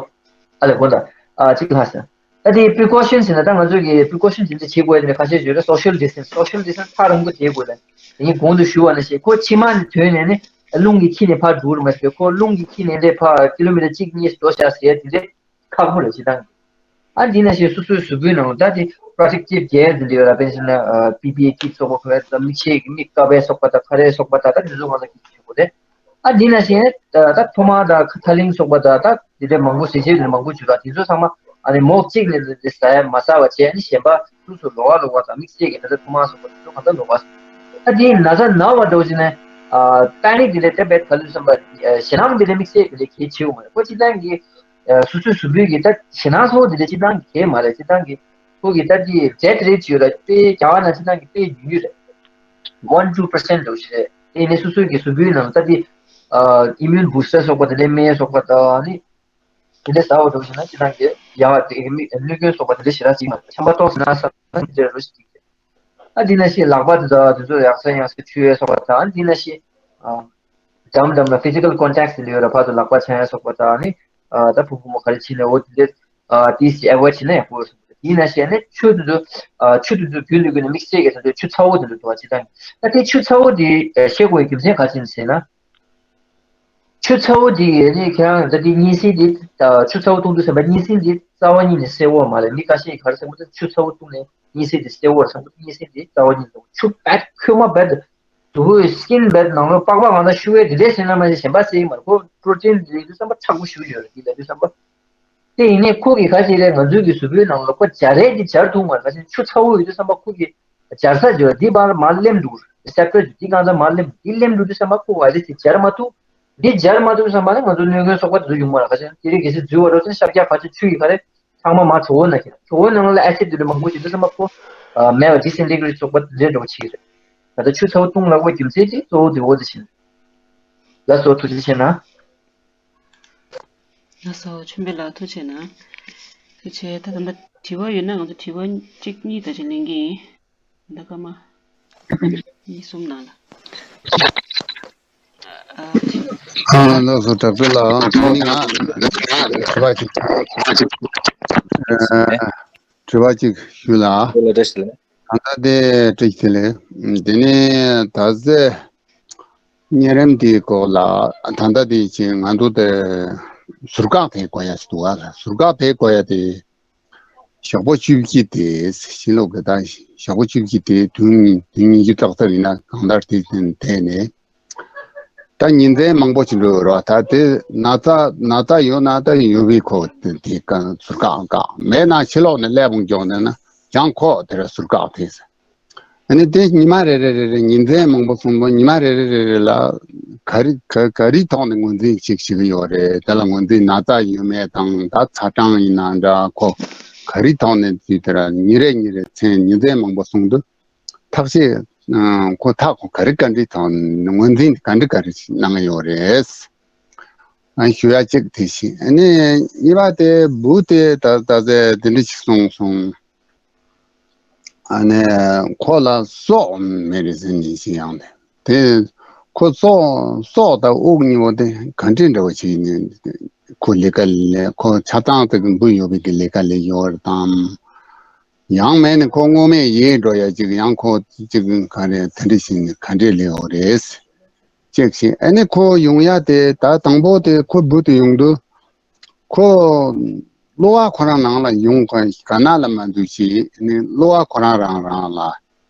ཨ་ལས་དགོངས་དག་ཨ་གཅིག་ལྷག་ཟེར། ད་དེ་precaution ཟེར་ན་ད་ང་ཚོ་གི་precaution དེ་འདྲ་བྱེད་དགོས་དེ་འདྲ་ཁ་ཤས་ཡོད་རེད། social distance social distance ཐག་རིང་པོ་བྱེད་དགོས་རེད། དེ་ནི་གོང་དུ་ཞུ་བ་ནང་བཞིན་ཁོ་ཕྱི་མ་ནས་ཐོན་ནས་ནི་རླུང་གིས་འཁྱེར་ནས་ཕར་འགྲོ་གི་རེད་མ་ཟད་ཁོ་རླུང་གིས་འཁྱེར་ནས་འདྲ་ཕར་ཀི་ལོ་མི་ཊར་གཅིག་གཉིས་འགྲོ་ཤག་ཟེར་དེ་འདྲ་ཁག་པོ་རེད་སྤྱིར་བཏང་གི། ཨ་འདི་ནང་བཞིན་སོ་སོའི་གཟུགས་པོའི་ནང་ལ་ད་དེ་protective gear དེ་འདྲ་ཡོད་ར། དཔེར་ན་ཕི་པི་ཨེ་ཁྱི་སོགས་པ་ཁོ་ར་ད་མིག་ཤེལ་གྱི་མིག་ཀ་པ་སོགས་པ་ད་ཁ་རས་སོགས་པ་ད་ད་འདི་ཚོ་ང་ཚོ་གི་བྱེད་དགོས་རེད། ཨ་འདི་ནང་བཞིན་ད་ཐོག་མ་ད་ཁ་ཐག་ལིང་སོགས་པ་ད་ད་འདི་འདྲ་མང་པོ་ཟས་བཅད་དེ་མང་པོ་བྱུང་ར། དེ་ཚོ་ཚང་མ་ཨ་ནི་མོག་གཅིག་ནས་དེ་ཟ་ཡ་མ་ཟ་བ་བྱས་ནས་གཞན་པ་སོ་སོ་ལོགས་ཀ་ལོགས་ཀ་དང་དམིགས་བསལ་གྱི་ད་ལྟ་ཐོག་མ་སོགས་པ་དེ་ཚོ་གང་ལྟར་ལོགས་ཀ་སོང་། ཨ་འདི་ན་ཚ་ན་བ་འདྲ་བོ་ཅིག་ནས་ཨ་panic དེ་འདྲ་དེ་བས་ག་ལུས་བསམ་པ་ཞེད་སྣང་དེ་འདྲ་དམིགས་བསལ་དེ་འདྲ་གལ་ཆེ་བོ་མ་རེད། ཁོ་སྤྱིར་བཏང་གི་སོ་སོའི་གཟུགས་པོའི་གི་ད་ཞེད་སྣང་ཚ་བོ་དེ་འདྲ་སྤྱིར་བཏང་གི་གལ་མ་རེད། སྤྱིར་བཏང་གི་ཁོ་གི་ད་དེ་ཇེཊ་རེད་ཅིག་ཡོད་ར། དཔེ་རྒྱ་གར་ནང་སྤྱིར་བཏང་གི་དཔེ་ཉུང་ཉུང་རེད། one two percent འདྲ་བོ་ཞིག་རེད། དེ་ནས་སོ་སོའི་གི་གཟུགས་པོའི་ནང་ད་དེ་ཨ་immune booster སོགས་པ་དེ་འདྲའི་སྨན་སོགས་པ་དང་ནི་དེ་འདྲ་ཟ་བ་འདྲ་བོ་ཞིག་ན་སྤྱིར་བཏང་གི་ཡང་དེ་གི་མི་གནོད་སྐྱོན་སོགས་པ་དེ་འདྲ་ཞེ་དྲག་ཅིག་མ་རེད། ཆམ་པ་ཏོག་ཙམ་ན་ས་དེ་འདྲ་རོ་ཞིག་ཅིག་རེད། ཨ་དེ་ནང་བཞིན་ལག་པ་དེ་ཚོ་དེ་ཚོ་ཡག་ས་ཡང་སེ་འཁྲུ་ཡས་སོགས་པ་དང་དེ་ནང་བཞིན་ཨ་འགྲམ་འགྲམ་ལ་physical contact དེ་འདྲ་ཡོད་ར། ཕར་ཚུར་ལག་པ་འཆང་ཡས་སོགས་པ་དང་ནི་ཨ་ད་ཕྲུ་གུ་མོ་ག་རེ་བྱེད་ནས་འོ་དེ་འདྲ་ཨ་དེ་ཞིག་avoid བྱེད་ན་ཡག་པོ་རེད་བསམ་གི་འདུག་དེ་ནང་བཞིན་ནི་ཆུ་དེ་ཚོ་ཨ་ཆུ་དེ་ཚོ་རྒྱུན་དུ་རྒྱུན་དུ་དམིགས་བསལ་གྱི་ད་ལྟ་ཆུ་ཚ་བོ་དེ་འདྲ་འདུག་བ་སྤྱིར་བཏང་གི། ད་དེ་ཆུ་ཚ་བོ་དེ་བཤད་དགོས་པའི་རྒྱུ་མཚན་ག་རེ་ཡིན་ཟེར་ན། ཆུ་ཚ་བོ་དེ་ཡིན་ནི་ཁྱེད་རང་ད་དེ་གཉན་སྲིན་དེ་ཆུ་ཚ་བོ་བཏུང་དུས་ཙམ་པ་གཉན་སྲིན་དེ་རྩ་བ་ཉིད་ནས་གསལ་བོ་མ་རེད། མི་ཁ་ཤས་ཀྱིས་ག་རེ་བསམ་གི་འདུག་ཆུ་ཚ་བོ་བཏུང་ནས་གཉན་སྲིན་དེ་གསལ་བོ་རེད་བསམ་གི་འདུག་གཉན་སྲིན་དེ་རྩ་བ་ཉིད་ནས་ཆུ་bad ཁོལ་མ་bad དུ་བོ་skin bad ནང་ལོགས་པགས་པ་གང་ལྟར་ཤུ་བའི་དེ་འདྲས་ཟེར་ན་མ་ཟད་གཞན་པ་ཟེར་གྱི་མ་རེད། ཁོ་protein དེ་དུས་ཙམ་པ་མཁྲེགས་པོ་ཞེ་པོ་ཡོད་རེད། དེ་ལབ་དུས་ཙམ་པ་དེ་ཡིན་ནའི་ཁོ་གི་ག་ཞིག་རེད། ང་ཚོའི་གི་གཟུགས་པོའི་ནང་ལོགས་པ་འཇའ་རས་དེ་འཇར་ཐུབ་མ་རེད། ག་ཞིག་ཆུ་ཚ་བོ་ཡོད་དུས་ཙམ་པ་ཁོ་གི་འཇར་ས་ཡོད་རེད། དེ་བར་མར་སླེབས་འདུག་receptor དེ་གང་ལྟར་མར་སླེབས་འདུག་དེ་སླེབས་འདུག་དུས་ཙམ་པ་ཁོ་virus དེ་འཇར་མ་ཐུབ། འདི་འཇར་མ་ཐུབ་ཙམ་པ་ནི་ང་ཚོ་གནོད་སྐྱོན་སོགས་པ་དེ་ཚོ་ཡོང་མ་རེད། ག་ཞིག་དེ་རིང་གལ་སྲིད་འཛུལ་བ་རོགས་ཟེར་ཤར་རྒྱག་ག་ཅིག་ཆུ་ཡི་ག་རེད། ཚང་མ་མར་གྲོད་ཁོག་ནང་ཁྱེར། གྲོད་ཁོག་ནང་ལ་acid དེ་འདྲ་མང་པོ་ཞིག་འདུག་ཙམ་པ་ཁོ་ཨ་མེད་པ་disintegrate སོགས་པ་དེ་འདྲ་འགྲོ་བྱེད་ཀྱི་རེད། ད་ལྟ་ཆུ་ཚ་བོ་བཏུང་ལབ་པའི་རྒྱུ་མཚན་དེ་གཙོ་བོ་དེ་འོ་དེ་བཞིན་རེད། ལགས་སོ། ཐུགས་རྗེ་ཆེ་གནང་། ལགས་སོ། ཆོས་འཕེལ་ལགས་ཐུགས་རྗེ་གནང་། ཐུགས་རྗེ་ཆེ། ད་ད་ལྟ་དྲི་བ་ཡོད་ན་ང་ཚོ་དྲི་བ་གཅིག་གཉིས་ད་ཅིག་ལེན་གྱི་ཡིན། ད་སྐར་མ་གཉིས་གསུམ་ནང་ལ། ཨ་ལགས་སོ། དྲག་པོ་ལགས། ད་ནི་ང་དྲི་བ་གཅིག་ཨ་དྲི་བ་གཅིག་ཞུ་ལ། ལ་བཀྲ་ཤིས་བདེ་ལེགས། ད་ལྟ་དེ་བཀྲ་ཤིས་བདེ་ལེགས། དེ་ནས་ད་ཚེ་གཉན་རིམས་དེའི་སྐོར་ལ། ད་ལྟ་དེ་ཅིག་ང་ཚོ་དེ་ཟུར་བཀག་དེ་དགོས་ཡ་ཞིག་འདུག་ག་ལ། ཟུར་བཀག་དེ་དགོས་ཡ་དེ། ཞག་པོ་བཅུ་བཞི་དེ་ཕྱི་ལོགས་ཀྱི་ད་ཞག་པོ་བཅུ་བཞི་དེ་དུས་ཉི་དུས་ཉི་ཤུ་རྩ་གཅིག་ཡིན་ན་གང་ལྟར་དེ་བརྟེན་ནས། ད་ཉིན་མཚན་མང་པོ་ཞིག་འགྲོ་ཡོད་རེད་བ། ད་དེ་ན་ཚ་ན་ཚ་ཡོད་ན་ད་ཡོད་པའི་ཁོ་དེ་དེ་ག་ཟུར་བཀག་བཀག་མེད་ན་ཕྱི་ལོགས་ནས་སླེབས་འོང་མགྱོགས་ནས་ན་ཡང་ཁོ་དེ་ར་ཟུར་བཀག་དེ་ཟེར། ཨ་ནི་དེ་ཉི་མ་རེ་རེ་རེ་རེ་ཉིན་མཚན་མང་པོ་སོང་པོ་ཉི་མ་རེ་རེ་རེ་རེ་ལ་ག་རེ་ག་ག་རེའི་ཐོག་ནས་ངོས་འཛིན་ཅིག་བྱེད་ཀྱི་ཡོད་རེད། དེ་ལ་ངོས་འཛིན་ན་ཚ་ཡོད་མེད་དང་ད་ཚ་གྲང་ཡིན་ན་འདྲ་ཁོ་ག་རེའི་ཐོག་ནས་དེ་དེ་ར་ཉིན་རེ་ཉིན་རེ་མཚན་ཉིན་མཚན་མང་པོ་སོང་དུས་ཐག་ཆོད་ཁོ་ཐག་ཁོ་ག་རེ་ག་འདྲའི་ཐོག་ནས་ངོས་འཛིན་ག་འདྲ་ག་རེ་གནང་ཡོད་རེད། ཨ་ཞུ་ཡ་གཅིག་དེ་བཞིན་ཨ་ནི་གཉིས་པ་དེ་བུ་དེ་ད་ད་ཚེ་དེ་འདྲ་ཞིག་སོང་སོང་། ཨ་ནི་ཁོ་ལ་སྲོག་མེད་རེད་ཟེར་ནས་ཤི་ཡང་དེ་དེ་ཁོ་སྲོག་སྲོག་དང་དབུགས་གཉིས་པོ་དེ་ག་འདྲ་འདྲ་བོ་ཞིག་ནས་ཁོ་ལས་ཀ་ལས་ཁོ་ཆ་ཚང་དེ་གི་འབུ་ཡོད་པའི་གི་ལས་ཀ་ལས་ཡོད་རེད་དམ། ཡང་མེད་ནས་ཁོ་སྔོ་མེད་ཡིད་འགྲོ་ཡ་ཅིག་ཡང་ཁོ་ཅིག་ག་རེ་དེ་འདྲ་ཞིག་ནས་ག་འདྲ་ལས་ཡོད་རེད། ཅིག་ཞིག་ཨ་ནི་ཁོ་ཡོང་ཡ་དེ་ད་དང་པོ་དེ་ཁོ་བུ་དེ་ཡོང་དུས། ཁོ་གློ་བ་ཁོ་རང་ནང་ལ་ཡོང་ཁོ་ག་ན་ལ་མ་འདུག་ཅིག་ནི་གློ་བ་ཁོ་རང་རང་རང་ལ་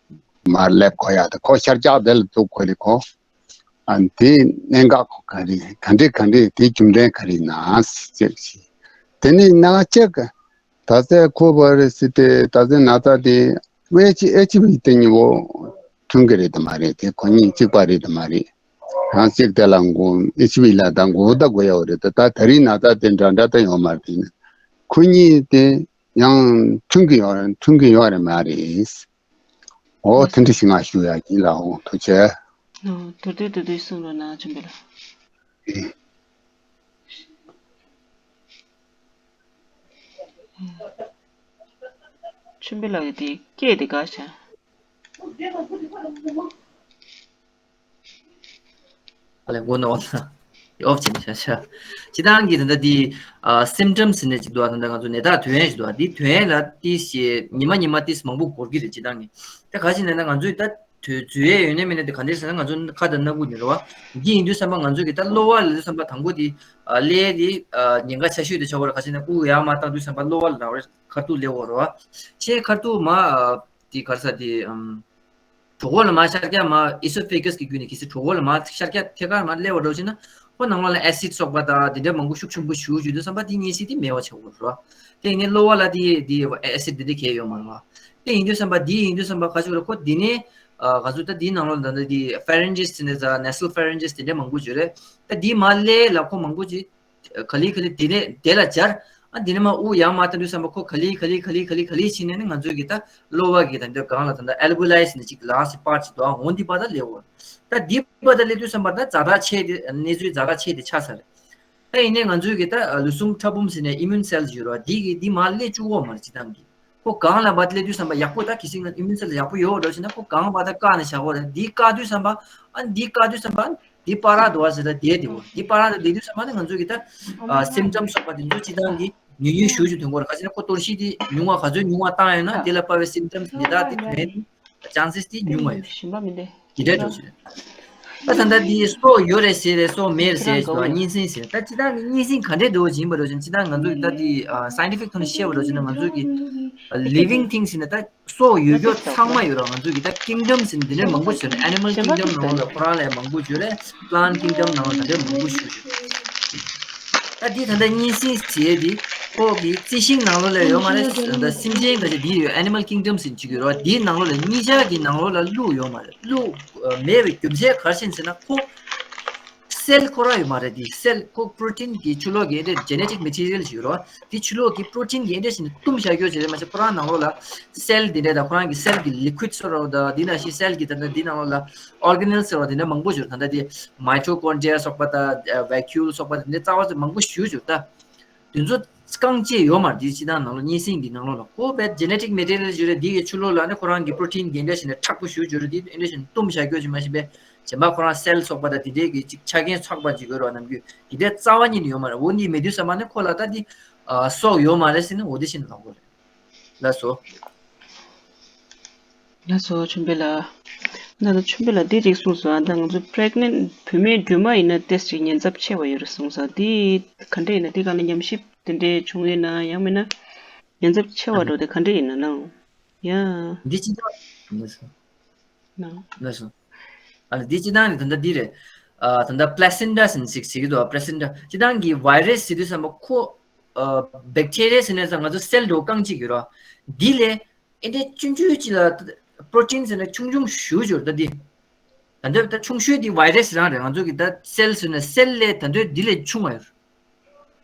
མར་སླེབས་ཁོ་ཡ་དེ་ཁོ་ཤར་རྒྱག་དེ་ལ་འདུག་ཁོ་ལི་ཁོ་ཨ་དེ་གནད་འགག་ཁོ་ག་རེ་ག་འདྲེ་ག་འདྲེ་དེ་རྒྱུ་མཚན་ག་རེ་ན་ཅེས་ཤིག་དེ་ནི་ན་ཅེག་ད་ཚེ་ཁོ་བ་རེ་སི་ཏེ་ད་ཚེ་ན་ཚ་དེ་ཨེ་ཆི་ཨེ་ཆི་བི་དེ་གཉིས་པོ་མཐུན་གི་རེད་དམ་མ་རེད། དེ་ཁོ་གཉིས་གཅིག་པ་རེད་དམ་མ་རེད། རང་གཅིག་དེ་ལ་མགོ་ཨེ་ཆི་བི་ལ་ད་མགོ་ད་དགོས་ཡོད་རེད། ད་ད་ད་རིང་ན་ད་དེ་འདྲ་འདྲ་ད་ཡོད་མ་རེད། དེ་ནི་ཁོ་གཉིས་དེ་ཡང་མཐུན་གི་ཡོད་མཐུན་གི་ཡོད་རེད་མ་རེད། འོ་དེ་འདྲ་ཞིག་ང་ཞུ་ཡ་ཡིན་ལ། འོ་ཐུགས་རྗེ་ཆེ། ཨོ་དུར་དུར་དུར་དུར་གསུང་རོགས་གནང་ཆུན་པོ་ལགས། ཨེ། ཆུན་པོ་ལགས་ཀྱི་དེ་སྐད་དེ་དགའ་ཤག་ཨ་ལས་མགོ་ནོར་ལ་ཨོབ་བྱས་ནས་ཤ་ཤ། སྤྱི་བཏང་གི་ད་ལྟ་འདི་ཨ་སིམ་ཊམ་ཟེར་ནས་ཅིག་འདུག་ཨ་ད་ལྟ་ང་ཚོ་ནད་རྟགས་དོན་ཡོད་ཅིག་འདུག་ཨ་འདི་དོན་ཡོད་ལ་ཏིས་ཞེས་ཉི་མ་ཉི་མ་ཏིས་མང་པོ་འགོར་གི་རེད། སྤྱི་བཏང་གི་ད་ག་ཞིག་ན་ན་ང་ཚོས་ད་དོན་རྫུས་ཡས་ཡོད་ནས་མེད་ནས་དེ་ག་འདྲས་ཟེར་ན་ང་ཚོ་ཁ་དང་སྣ་ཁུག་ནས་རེད་བ། འདི་ཡིན་དུས་བསམ་པ་ང་ཚོ་གི་ད་གློ་བ་ལ་དུས་བསམ་པ་དང་པོ་དེ་ཨ་ཀླད་དེ་ཨ་ཉེན་ཁ་ཆེ་ཤོས་དེ་ཆགས་པ་རེད། ག་ཞིག་ན་དབུགས་ཡར་མར་བཏང་དུས་བསམ་པ་གློ་བ་ལ་རག་རེད། ཁ་ཐུག་ཀླད་འོག་རེད་བ། ཆེས་ཁ་ཐུག་མ་ཨ་དེ་ག་རེ་ཟེར་དེ་ཨམ། གྲོད་ཁོག་ལ་མར་ཤར་རྒྱག་མར་ཨི་སོ་ཕེ་གྷས་ཀྱི་བརྒྱུད་ནས་གལ་སྲིད་གྲོད་ཁོག་ལ་མར་ཤར་རྒྱག་ཐད་ཀར་མར་སླེབས་པ་འདྲ་བྱས་ན་ཁོ་ནང་ལོགས་ལ་ཨེ་སིད་སོགས་པ་དང་དེ་འདྲ་མང་པོ་ཤུགས་ཆེན་པོ་ཞུགས་བྱུང་དུས་བསམ་པ་དེ་གཉན་སྲིན་དེ་མེད་པ་ཆགས་ཡོད་རེད་བ། དེ་ཡིན་ནའི་གློ་བ་ལ་དེ་དེ་ཨེ་སིད་དེ་འདྲ་གང་ཡང་ཡོད་མ་རེད་བ། དེ་ཡིན་དུས་བསམ་པ་དེ་ཡིན་དུས་བསམ་པ་ག་ཚོད་རེད། ཁོ་དེ་ནས་ཨ་ག་ཚོད་ད་དེའི་ནང་ལོགས་ད་ལྟ་དེ་ཕེ་རིན་ཇིས་དེ་འདྲ་ཟ་ནེ་སལ་ཕེ་རིན་ཇིས་དེ་འདྲ་མང་པོ་ཡོད་རེད། ད་དེ་མར་སླེབས་ལ་ཁོ་མང་པོ་ཅིག་ག་ལེ་ག་ལེ་དེ་ནས་དེ་ལ་སྦྱར། ཨ་དེ་ནས་མར་དབུགས་ཡར་མར་བཏང་དུས་བསམ་པ་ཁོ་ག་ལེ་ག་ལེ་ག་ལེ་ག་ལེ་ག་ལེ་ཕྱིན་ནས་ནི་ང་ཚོའི་གི་ད་གློ་བ་གི་ད་འདི་སྒང་ལ་ད་ལྟ་ཨལ་བུ་ལའི་ཟེར་ནས་ཅིག་ལ་སི་པར་ཅིག་འདུག་ཨ་འོ་འདི་པར་ད་སླེབས་འོང་། ད་འདི་པར་ད་སླེབས་དུས་བསམ་པ་ད་ཛ་དྲག་ཆེ་དེ་གནས་ཚུལ་ཛ་དྲག་ཆེ་དེ་ཆགས་ཚར་རེད། ད་ཡིན་ནའི་ང་ཚོའི་གི་ད་ལུས་ཟུངས་ཕྲ་ཕུང་ཟེར་ནས་ཨི་མུན་སེལ་ཡོད་རེད་བ། འདི་གི་འདི་མར་སླེབས་བཅུག་གོ་མ་རེད་སྤྱི་བཏང་གི་ཁོ་གང་ལ་བ་སླེབས་དུས་བསམ་པ་ཡག་པོ་ད་གལ་སྲིད་ང་ཨི་མུན་སེལ་ཡག་པོ་ཡོད་འགྲོ་ཞེ་ན་ཁོ་གང་བ་ད་བཀག་ནས་བཞག་གོ་རེད། འདི་བཀག་དུས་བསམ་པ་ཨ་འདི་བཀག་དུས་བསམ་པ་འདི་པ་ར་འདུག་བ་ཟེར་ད་བསྡད་དེ་འོ་འདི་པ་ར་འདུག་བསྡད་དུས་བསམ་པ་ནི་ང་ཚོ་གི་ད་ཨ་སིམ་ཊམ་སོགས་པ་དེ་ཚོ་སྤྱི་བཏང་གི་ཉུང་ཉུང་ཞུ་རྒྱུ་དོན་གོ་རེད། ག་ཅི་ན་ཁོ་གཏོར་བཤིག་དེ་ཉུང་བ་ག་ཚོད་ཉུང་བ་བཏང་ཡོད་ན་དེ་ལ་དཔག་པའི་སིམ་ཊམ་ནད་རྟགས་དེ་ཐོན་ཅན་སི་དེ་ཉུང་བ་ཡོད། ཞིམ་པ་མི་འདུག་ཇི་འདྲ་འགྲོ་ཞིག་རེད། ད་ད་ལྟ་འདི་སྲོག་ཡོད་རེད་ཟེར་རེད་སྲོག་མེད་རེད་ཟེར་རེད་སྙན་སེང་ཟེར། ད་སྤྱི་བཏང་གི་སྙན་སེང་ག་འདྲས་འགྲོ་བཞིན་པ་རེད་ཅེ་ན་སྤྱི་བཏང་ང་ཚོ་ད་འདི་སའེན་ཊི་ཕིག་ཐོག་ནས་བཤད་པ་རེད་ཅེ་ན་ང་ཚོ་གི་ལི་ཝིང་ཐིང་ཟེར་ན་ད་སྲོག་ཡོད་རྒྱུ་ཚང་མ་ཡོད་ར། ང་ཚོ་གི་ད་ཀིང་ཌམ་ཟེར་ན་འདི་འདྲས་མང་པོ་ཞིག་ཡོད་རེད། ཨེ་ནི་མལ་ཀིང་ཌམ་ནང་ལ་ཁོ་རང་ལས་མང་པོ་ཞིག་ཡོད་རེད། པི་ལན་ཊི་ཀིང་ཌམ་ནང་ལ་ད་འདྲས་མང་པོ་ཞིག་ཡོད་རེད། ད་འདི་ད་ལྟ་སྙན་སེང་ཟེར་འདི་ཁོ་གི་རྩི་ཤིང་ནང་ལོགས་ལ་ཡོད་མ་རེད། ད་སེམས་ཅན་ག་ཅིག་འདི་ཡོད་ཨེ་ནི་མལ་ཀིང་ཌམ་ཟེར་གཅིག་ཡོད་རེད་བ། འདིའི་ནང་ལོགས་ལ་གཉིས་ཆ་གི་ནང་ལོགས་ལ་ཀླུ་ཡོད་མ་རེད། ཀླུ་ཨ་མེད་པའི་རྒྱུ་མཚན་ག་རེ་ཡིན་ཟེར་ན་ཁོ་སེལ་ཁོ་རང་ཡོད་མ་རེད། འདི་སེལ་ཁོ་པྲོ་ཊིན་གི་ཆུ་ལོག་གི་འདི་ཇེ་ནེ་ཊིག་མེ་ཊི་རི་ཡལ་ཞིག་ཡོད་རེད་བ། འདི་ཆུ་ལོག་གི་པྲོ་ཊིན་གི་འདི་བཞིན་བཏུམས་བཞག་རྒྱུ་ཅིག་རེད། མ་གཞི་ཁོ་རང་ནང་ལོགས་ལ་སེལ་འདི་འདྲ་དང་ཁོ་རང་གི་སེལ་གི་ལི་ཀུའིཌ་ཟེར་རོ་ད་འདི་ནང་བཞིན་སེལ་གི་ད་ལྟ་འདི་ནང་ལོགས་ལ་ཨོར་ག་ནེལ་ཟེར་བ་འདི་འདྲ་མང་པོ་ཡོད་རེད། ད་ལྟ་འདི་མའི་ཊོ་ཀོན་ཌི་རི་ཡ་སོགས་པ་ད་ཝེ་ཀིའུལ་སོགས་པ་འདི་འདྲ་རྩ་བ་ཚོ་མང་པོ་ཞིག་ཡོད་རེད་ད། དེ་ཚོ་ རྐང་རྗེས་ཡོད་མ་རེད། དེ་སྤྱིར་བཏང་ནང་ལོགས་གཉན་སྲིན་གྱི་ནང་ལོགས་ལ་ཁོ་བས་genetic material་ཞུ་རེད། དེ་གི་ཆུ་ལོག་ལ་ནི་ཁོ་རང་གི་protein་གི་འདྲ་ཞིག་ནས་མཁྲེགས་པོ་ཞུ་རྒྱུ་རེད། དེ་འདྲ་ཞིག་བཏུམ་བཞག་རྒྱུ་ཞིག་མ་ཤེས་པས། གཞན་པ་ཁོ་རང་cell་སོགས་པ་དང་དེ་འདྲའི་གི་ཅིག་ཆ་རྐྱེན་ཚོགས་པ་ཅིག་ཡོད་རེད་བ། ནམ་རྒྱུན་དེ་འདྲའི་རྩ་བ་ཉིད་ནས་ཡོད་མ་རེད། འོ་འདི་མེད་དུས་ཙམ་པ་ནི་ཁོ་ལ་ད་དེ་ཨ་སྲོག་ཡོད་མ་རེད་ཟེར་ནས་འོ་དེ་བཞིན་ལབ་དགོས་རེད། ལགས་སོ། ལགས་སོ། ཆོམ་པོ་ལགས། ད་ལྟ་ཆོམ་པོ་ལགས་འདི་ཅིག་གསུངས་སོང་། ཨ་ད་ང་ཚོ་pregnant་བུད་མེད་སྦྲུམ་མ་ཡིན་ན་ཏོག་ཙམ་ཉེན་ཚབས་ཆེ་བ་ཡོད་རེད་གསུངས་སོང་། འདི་ག་འདྲ་ཡིན་ན། འདི་སྒང་ལ་ཉམས་ཞིབ་དེ་འདྲས་བྱུང་ཡོད་ན། ཡང་མིན་ན་ཉེན་ཚབས་ཆེ་བ་འགྲོ་དེ་ག་འདྲ་ཡིན་ན་ལགས། ཡ། འདི་ཅི་ལྟར། ལགས་སོ། ན། ལགས་སོ། ཨ་ལ་འདི་སྤྱིར་བཏང་ནི་ད་ལྟ་འདི་རེད། ཨ་ད་ལྟ་placenta་ཟེར་ནས་ཅིག་ཟེར་གྱི་འདུག placenta་སྤྱིར་བཏང་གི་virus་ཟེར་དུས་ཙམ་པ་ཁོ་ཨ་bacteria་ཟེར་ནས་ཙང་ང་ཚོ་cell་འདྲ་བོ་རྐང་གཅིག་ཡོད་ར། འདི་ལས་ཨེ་འདྲས་ཆུང་ཆུང་ཅིག་ལ་protein་ཟེར་ན་ཆུང་ཆུང་ཞུ་ཞུ་ད་འདི། ད་འདོད་ད་ཆུང་ཤོས་འདི་virus་རང་རེད། ང་ཚོ་གི་ད་cell་ཟེར་ན་cell་ལས་ད་འདོད་འདི་ལས་ཆུང་བ་ཡོད།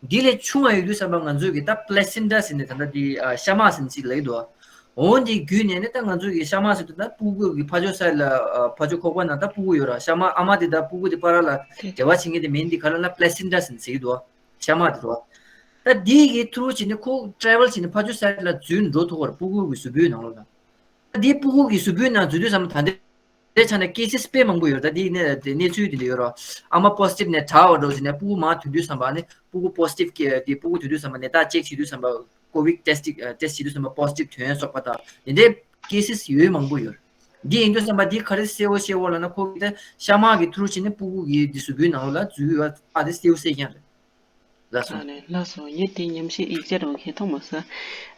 འདི་ལས་ཆུང་བ་ཡོད་དུས་ཙམ་པ་ང་ཚོ་གི་ད་placenta་ཟེར་ནས་ད་ལྟ་འདི་ཨ་ཤ་མ་ཟེར་ནས་ཅིག་ལབ་ཀྱི་འདུག་འོ་འདི་བརྒྱུད་ནས་ནི་ད་ང་ཚོ་གི་ཤ་མ་ཟེར་དུས་ད་ཕྲུ་གུ་གི་ཕར་ཕྱོགས་side་ལ་ཨ་ཕར་ཕྱོགས་ཁོག་པ་ནང་ད་ཕྲུ་གུ་ཡོད་ར། ཤ་མ་ཨ་མ་དེ་ད་ཕྲུ་གུ་དེ་བར་ལ་འབྲེལ་བ་བྱེད་མཁན་དེ་མིང་འདི་ག་རེ་ལབ་ན་placenta་ཟེར་ནས་ཟེར་གྱི་འདུག་ཤ་མ་དེ་ར། ད་འདི་གི་through་བྱས་ནས་ཁོ་travel་བྱས་ནས་ཕར་ཕྱོགས་side་ལ་འཛུལ་འགྲོ་ཐུབ་པ་རེད། ཕྲུ་གུ་གི་གཟུགས་པོའི་ནང་ལོགས་ལ། ད་འདི་ཕྲུ་གུ་གི་གཟུགས་པོའི་ནང་འཛུལ་དུས་ཙམ་པ་ད་འདི་དེ་ཆ་ནས་cases་དཔེ་མང་པོ་ཡོད་རེད། ད་དེའི་གནས་དེ་གནས་ཚུལ་དེ་འདྲ་ཡོད་རེད། ཨ་མ་positive་ནས་དྲག་པ་འདྲ་བོ་ཟེར་ནས་ཕྲུ་གུ་མར་ཐོན་དུས་ཙམ་པ་ནི་ཕྲུ་གུ་positive་གི་དེ་ཕྲུ་གུ་ཐོན་དུས་ཙམ་པ་ནས་ད་check་བྱེད་དུས་ཙམ་པ་COVID test་ཨ་test་བྱེད་དུས་ཙམ་པ་positive་ཐོན་ཡ་སོགས་པ་དང་དེ་འདྲའི་cases་ཡོད་མང་པོ་ཡོད་རེད། འདི་ཡིན་དུས་ཙམ་པ་འདི་ག་རེ་གསལ་བོ་ཤེས་པ་ལབ་ན་ཁོ་གི་ད་ཤ་མ་གི་through་བྱས་ནས་ཕྲུ་གུ་གི་འདི་གཟུགས་པོའི་ནང་ལོགས་ལ་འཛུལ་ཡོད་པ་དེ་གསལ་བོ་གསལ་རྐྱང་རེད། ལགས་སོ། ཨ་ནི་ལགས་སོ། ངས་དེ་ཉམས་ཞིབ་ཡིག་ཆ་རང་ཁྱེད་མཐོང་མ་སོང་།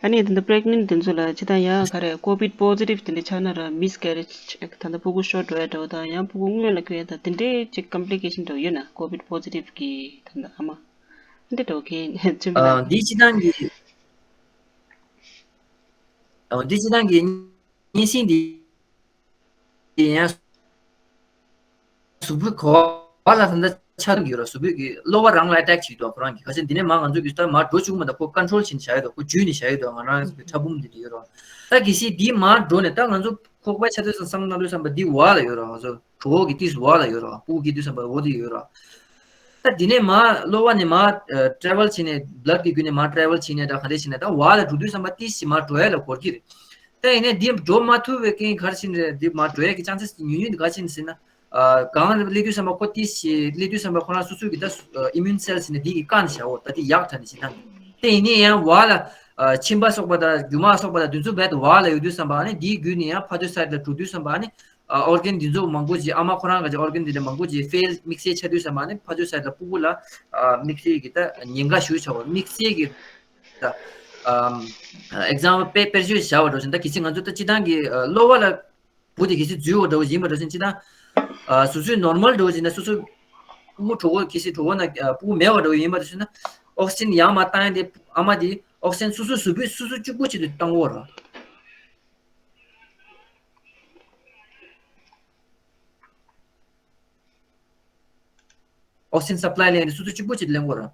ཨ་ནི་དེ་འདྲ་pregnant་དེ་ཚོ་ལ་ཅི་ད་ཡ་ག་རེ་COVID positive་དེ་འདྲ་ཆགས་ན་ར་miscarriage་ད་ལྟ་ཕྲུ་གུ་short་འགྲོ་ཡ་འདྲ་བོ་དང་ཡང་ཕྲུ་གུ་སྔོན་ལ་འཁོད་ཡ་དང་དེ་འདྲའི་ཅིག་complication་འདྲ་བོ་ཡོད་ན། COVID positive་གི་ད་ལྟ་ཨ་མ་འདི་འདྲ་བོ་གི་ཚུན་པ་ན། འདི་སྤྱིར་བཏང་གི་འདི་སྤྱིར་བཏང་གི་གཉན་སྲིན་འདི་ཡང་གཟུགས་པོའི་གོ་བ་ལ་ད་ལྟ་ཆགས་ཀྱི་ཡོད་རེད། གཟུགས་པོའི་གི་གློ་བ་རང་ལ་attack་བྱེད་ཀྱི་འདུག་ཁོ་རང་གི་ག་ཚོད་འདི་ནས་མར་ང་ཚོ་གི་ད་མར་འགྲོ་བཅུག་མ་ད་ཁོ་control་བྱེད་བཞག་ཡོད་དོ། ཁོ་འཇུས་ནས་བཞག་ཡོད་དོ། ང་རང་གི་ཕྲ་ཕུང་འདི་འདྲ་ཡོད་རེད། ད་གལ་སྲིད་འདི་མར་འགྲོ་ནས་ད་ང་ཚོ་ཁོག་པ་ཆགས་དུས་སང་བསམ་བློ་བསམ་པ་འདི་བར་ལ་ཡོད་རེད། ང་ཚོ་གྲོད་ཁོག་གི་ཏིས་བར་ལ་ཡོད་རེད། ཕྲུ་གུ་སྐྱེ་དུས་བསམ་པ་འོ་འདི་ཡོད་རེད། ད་འདི་ནས་མར་གློ་བ་ནས་མར་travel་བྱས་ནས་blood་གི་བརྒྱུད་ནས་མར་travel་བྱས་ནས་ད་ག་རེ་བྱས་ནས་ད་བར་ལ་འགྲོ་དུས་བསམ་པ་ཏིས་ཞིག་མར་འགྲོ་ཡ་ལ་འགོར་གྱི་རེད། ད་ཡིན་ནའི་འདི་འགྲོ་མ་ཐུབ་པའི་རྐྱེན་ག་རེ་བྱས་ནས་འདི་མར་འགྲོ་ཡ་གི་chances་ཉུང་ཉུང་འདི་ག་རེ་བྱས་ནས་ཟེར་ན། ཨ་གང་ལ་སླེབས་དུས་བསམ་པ་ཁོ་ཏིས་ཞིག་སླེབས་དུས་བསམ་པ་ཁོ་རང་སོ་སོ་གི་ད་immune cell་ཟེར་ནས་འདི་གི་བཀག་ནས་བཞག་འོ། ད་འདི་ཡག་དྲགས་ནས་ཟེར་ན། དེ་ཡིན་ནའི་ཡང་བར་ལ་ཨ་མཆིན་པ་སོགས་པ་དང་རྒྱུ་མ་སོགས་པ་དང་དེ་ཚོ་རྦད་དེ་བར་ལ་ཡོད་དུས་བསམ་པ་ཨ་ནི་འདིའི་བརྒྱུད་ནས་ཡང་ཕར་ཚུར་side་ལ་འགྲོ་དུས་བསམ་པ་ཨ་ནི་ཨ་organ་འདི་ཚོ་མང་པོ་ཅིག་ཨ་མ་ཁོ་རང་གི་organ་འདི་འདྲ་མང་པོ་ཅིག་fail་དམིགས་བསལ་ཆགས་དུས་བསམ་པ་ཨ་ནི་ཕར་ཚུར་side་ལ་ཕྲུ་གུ་ལ་ཨ་དམིགས་བསལ་གྱི་ད་ཉེན་ཁ་ཞེ་པོ་ཆགས་འོ། དམིགས་བསལ་གྱི་ད་ཨམ་example་དཔེ་དཔེར་བརྗོད་བྱ་བ་འདྲ་བཞིན་ད་གལ་སྲིད་ང་ཚོ་ད་སྤྱིར་བཏང་གི་ཨ་གློ་བ་ལ་བུ་དེ་གལ་སྲིད་འཛུལ་བ་འདྲ་བོ་ཡིན་པ་འདྲ་བཞིན་ཅི་ད། ཨ་སོ་སོའི་normal་འདྲ་བོ་ཡིན་ན་སོ་སོ་ཕྲུ་གུ་གྲོད་ཁོག་གལ་སྲིད་གྲོད་ཁོག་ན་ཨ་ཕྲུ་གུ་མེད་པ་འདྲ་བོ་ཡིན་པ་འདྲ་བཞིན་ན་oxygen་ཡར་མར་བཏང་ཡ་དེ་ཨ་མ་དེ་oxygen་སོ་སོའི་གཟུགས་པོས་སོ་སོ་གཅིག་པོ་གཅིག་ཏུ་བཏང་གི་ཡོད་རེད། oxygen supply་ལེན་དེ་སོ་སོ་གཅིག་པོ་གཅིག་ཏུ་ལེན་གི་ཡོད་རེད།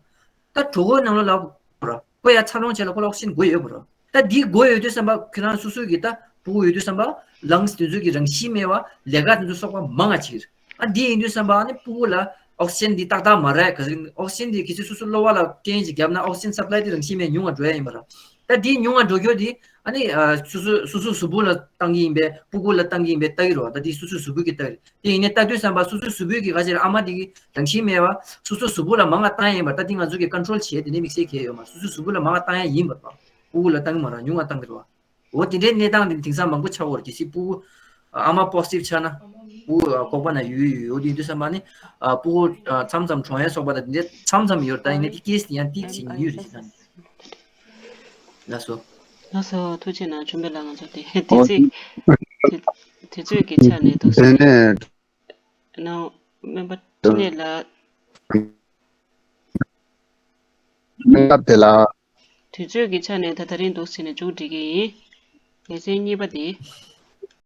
ད་གྲོད་ཁོག་ནང་ལོགས་ལ་ར། ཁོ་ཡ་འཚར་ལོངས་བྱེད་ལ་ཁོ་ལ་ཨོག་སི་ཇན་དགོས་ཡོད་པ་ར། ད་འདི་དགོས་ཡོད་དུས་བསམ་པ་ཁྱེད་རང་སོ་སོ་གི་ད་ཕྲུ་གུ་ཡོད་དུས་བསམ་པ་ལངས་དེ་ཚོ་གི་རང་བཞིན་མེད་པ་ལས་ཀ་དེ་ཚོ་གསོག་པ་མང་ང་བྱེད་ཀྱི་རེད། ཨ་འདི་ཡིན་དུས་བསམ་པ་ཨ་ནི་ཕྲུ་གུ་ལ་ཨོག་སི་ཇན་འདི་ཏག་ཏག་མ་རག་ག་ཨོག་སི་ཇན་འདི་གལ་སྲིད་སོ་སོ་གློ་བ་ལ་རྐྱེན་ཞིག་བརྒྱབ་ན་ཨོག་སི་ཇན་སབ་ལའི་དེ་རང་བཞིན་མེད་ཉུང་ང་འགྲོ་ཡ་ཡིན་པ་ར། ད་འདི་ཉུང་ང་འགྲོ་རྒྱུ་འདི་ཨ་ནི་ཨ་སོ་སོ་སོ་སོ་གཟུགས་པོ་ལ་བཏང་གི་ཡིན་པས་ཕྲུ་གུ་ལ་བཏང་གི་ཡིན་པས་ལྟ་གི་རེད་བ། ད་འདི་སོ་སོ་གཟུགས་པོ་གི་ལྟ་གི་རེད། དེ་ཡིན་ནའི་ལྟ་དུས་བསམ་པ་སོ་སོའི་གཟུགས་པོའི་གི་ག་ཅེ་རེད་ཨ་མ་དེ་གི་རང་བཞིན་མེད་པ་སོ་སོའི་གཟུགས་པོ་ལ་མང་ང་བཏང་ཡིན་པ་ད་དེ་ང་ཚོ་གི་ཀོན་ཊོལ་བྱེད་དེ་ནས་དམིགས་བསལ་གལ་ཡོད་མ། སོ་སོའི་གཟུགས་པོ་ལ་མང་ང་བཏང་ཡ་ཡིན་པ་རེད། ཕྲུ་གུ་ལ་བཏང་གི་མ་རེད། ཉུང་ང་བཏང་གི་རེད་བ། འོ་དེ་འདྲའི་གནས་སྟངས་དེ་དེང་སང་མང་པོ་ཆགས་ཡོད་རེད། གལ་སྲིད་ཕྲུ་གུ་ཨ་མ་པོ་སི་ཊིབ་ཆགས་ན་ཕྲུ་གུ་ཁོག་པ་ན་ཡོད་ཡོད་ཡོད་དེ་ཡིན་དུས་བསམ་པ་ནི་ཕྲུ་གུ་མཚམས་མཚམས་གྲོངས་ཡ་སོགས་པ་དང་དེ་འདྲའི་མཚམས་མཚམས་ཡོད་རེད། ད་ཡིན་ནའི་དེ་ཀེ་སི་དེ་ཡང་ཏིག་ཙམ་ཉུང་ཉུང་རེད་ཅེས་ན། ལགས་སོ། ལགས་སོ། ཐུགས་རྗེ་གནང་། ཆོམ་པོ་ལགས་ང་ཚོ་དེ་དུས་ཚོད་དུས་ཚོད་ཀྱི་ཆ་ནས་འདུག་ཟེར་ནས། ནའོ། སྨན་པ་འཕྲིན་ལས་ལགས། སྨན་པ་བདེ་ལགས། དུས་ཚོད་ཀྱི་ཆ་ནས་ད་ད་རིང་འདུག་ཟེར་ནས་མཇུག་སྒྲིལ་གྱི་ཡིན། ལེ་ཚན་གཉིས་པ་དེ།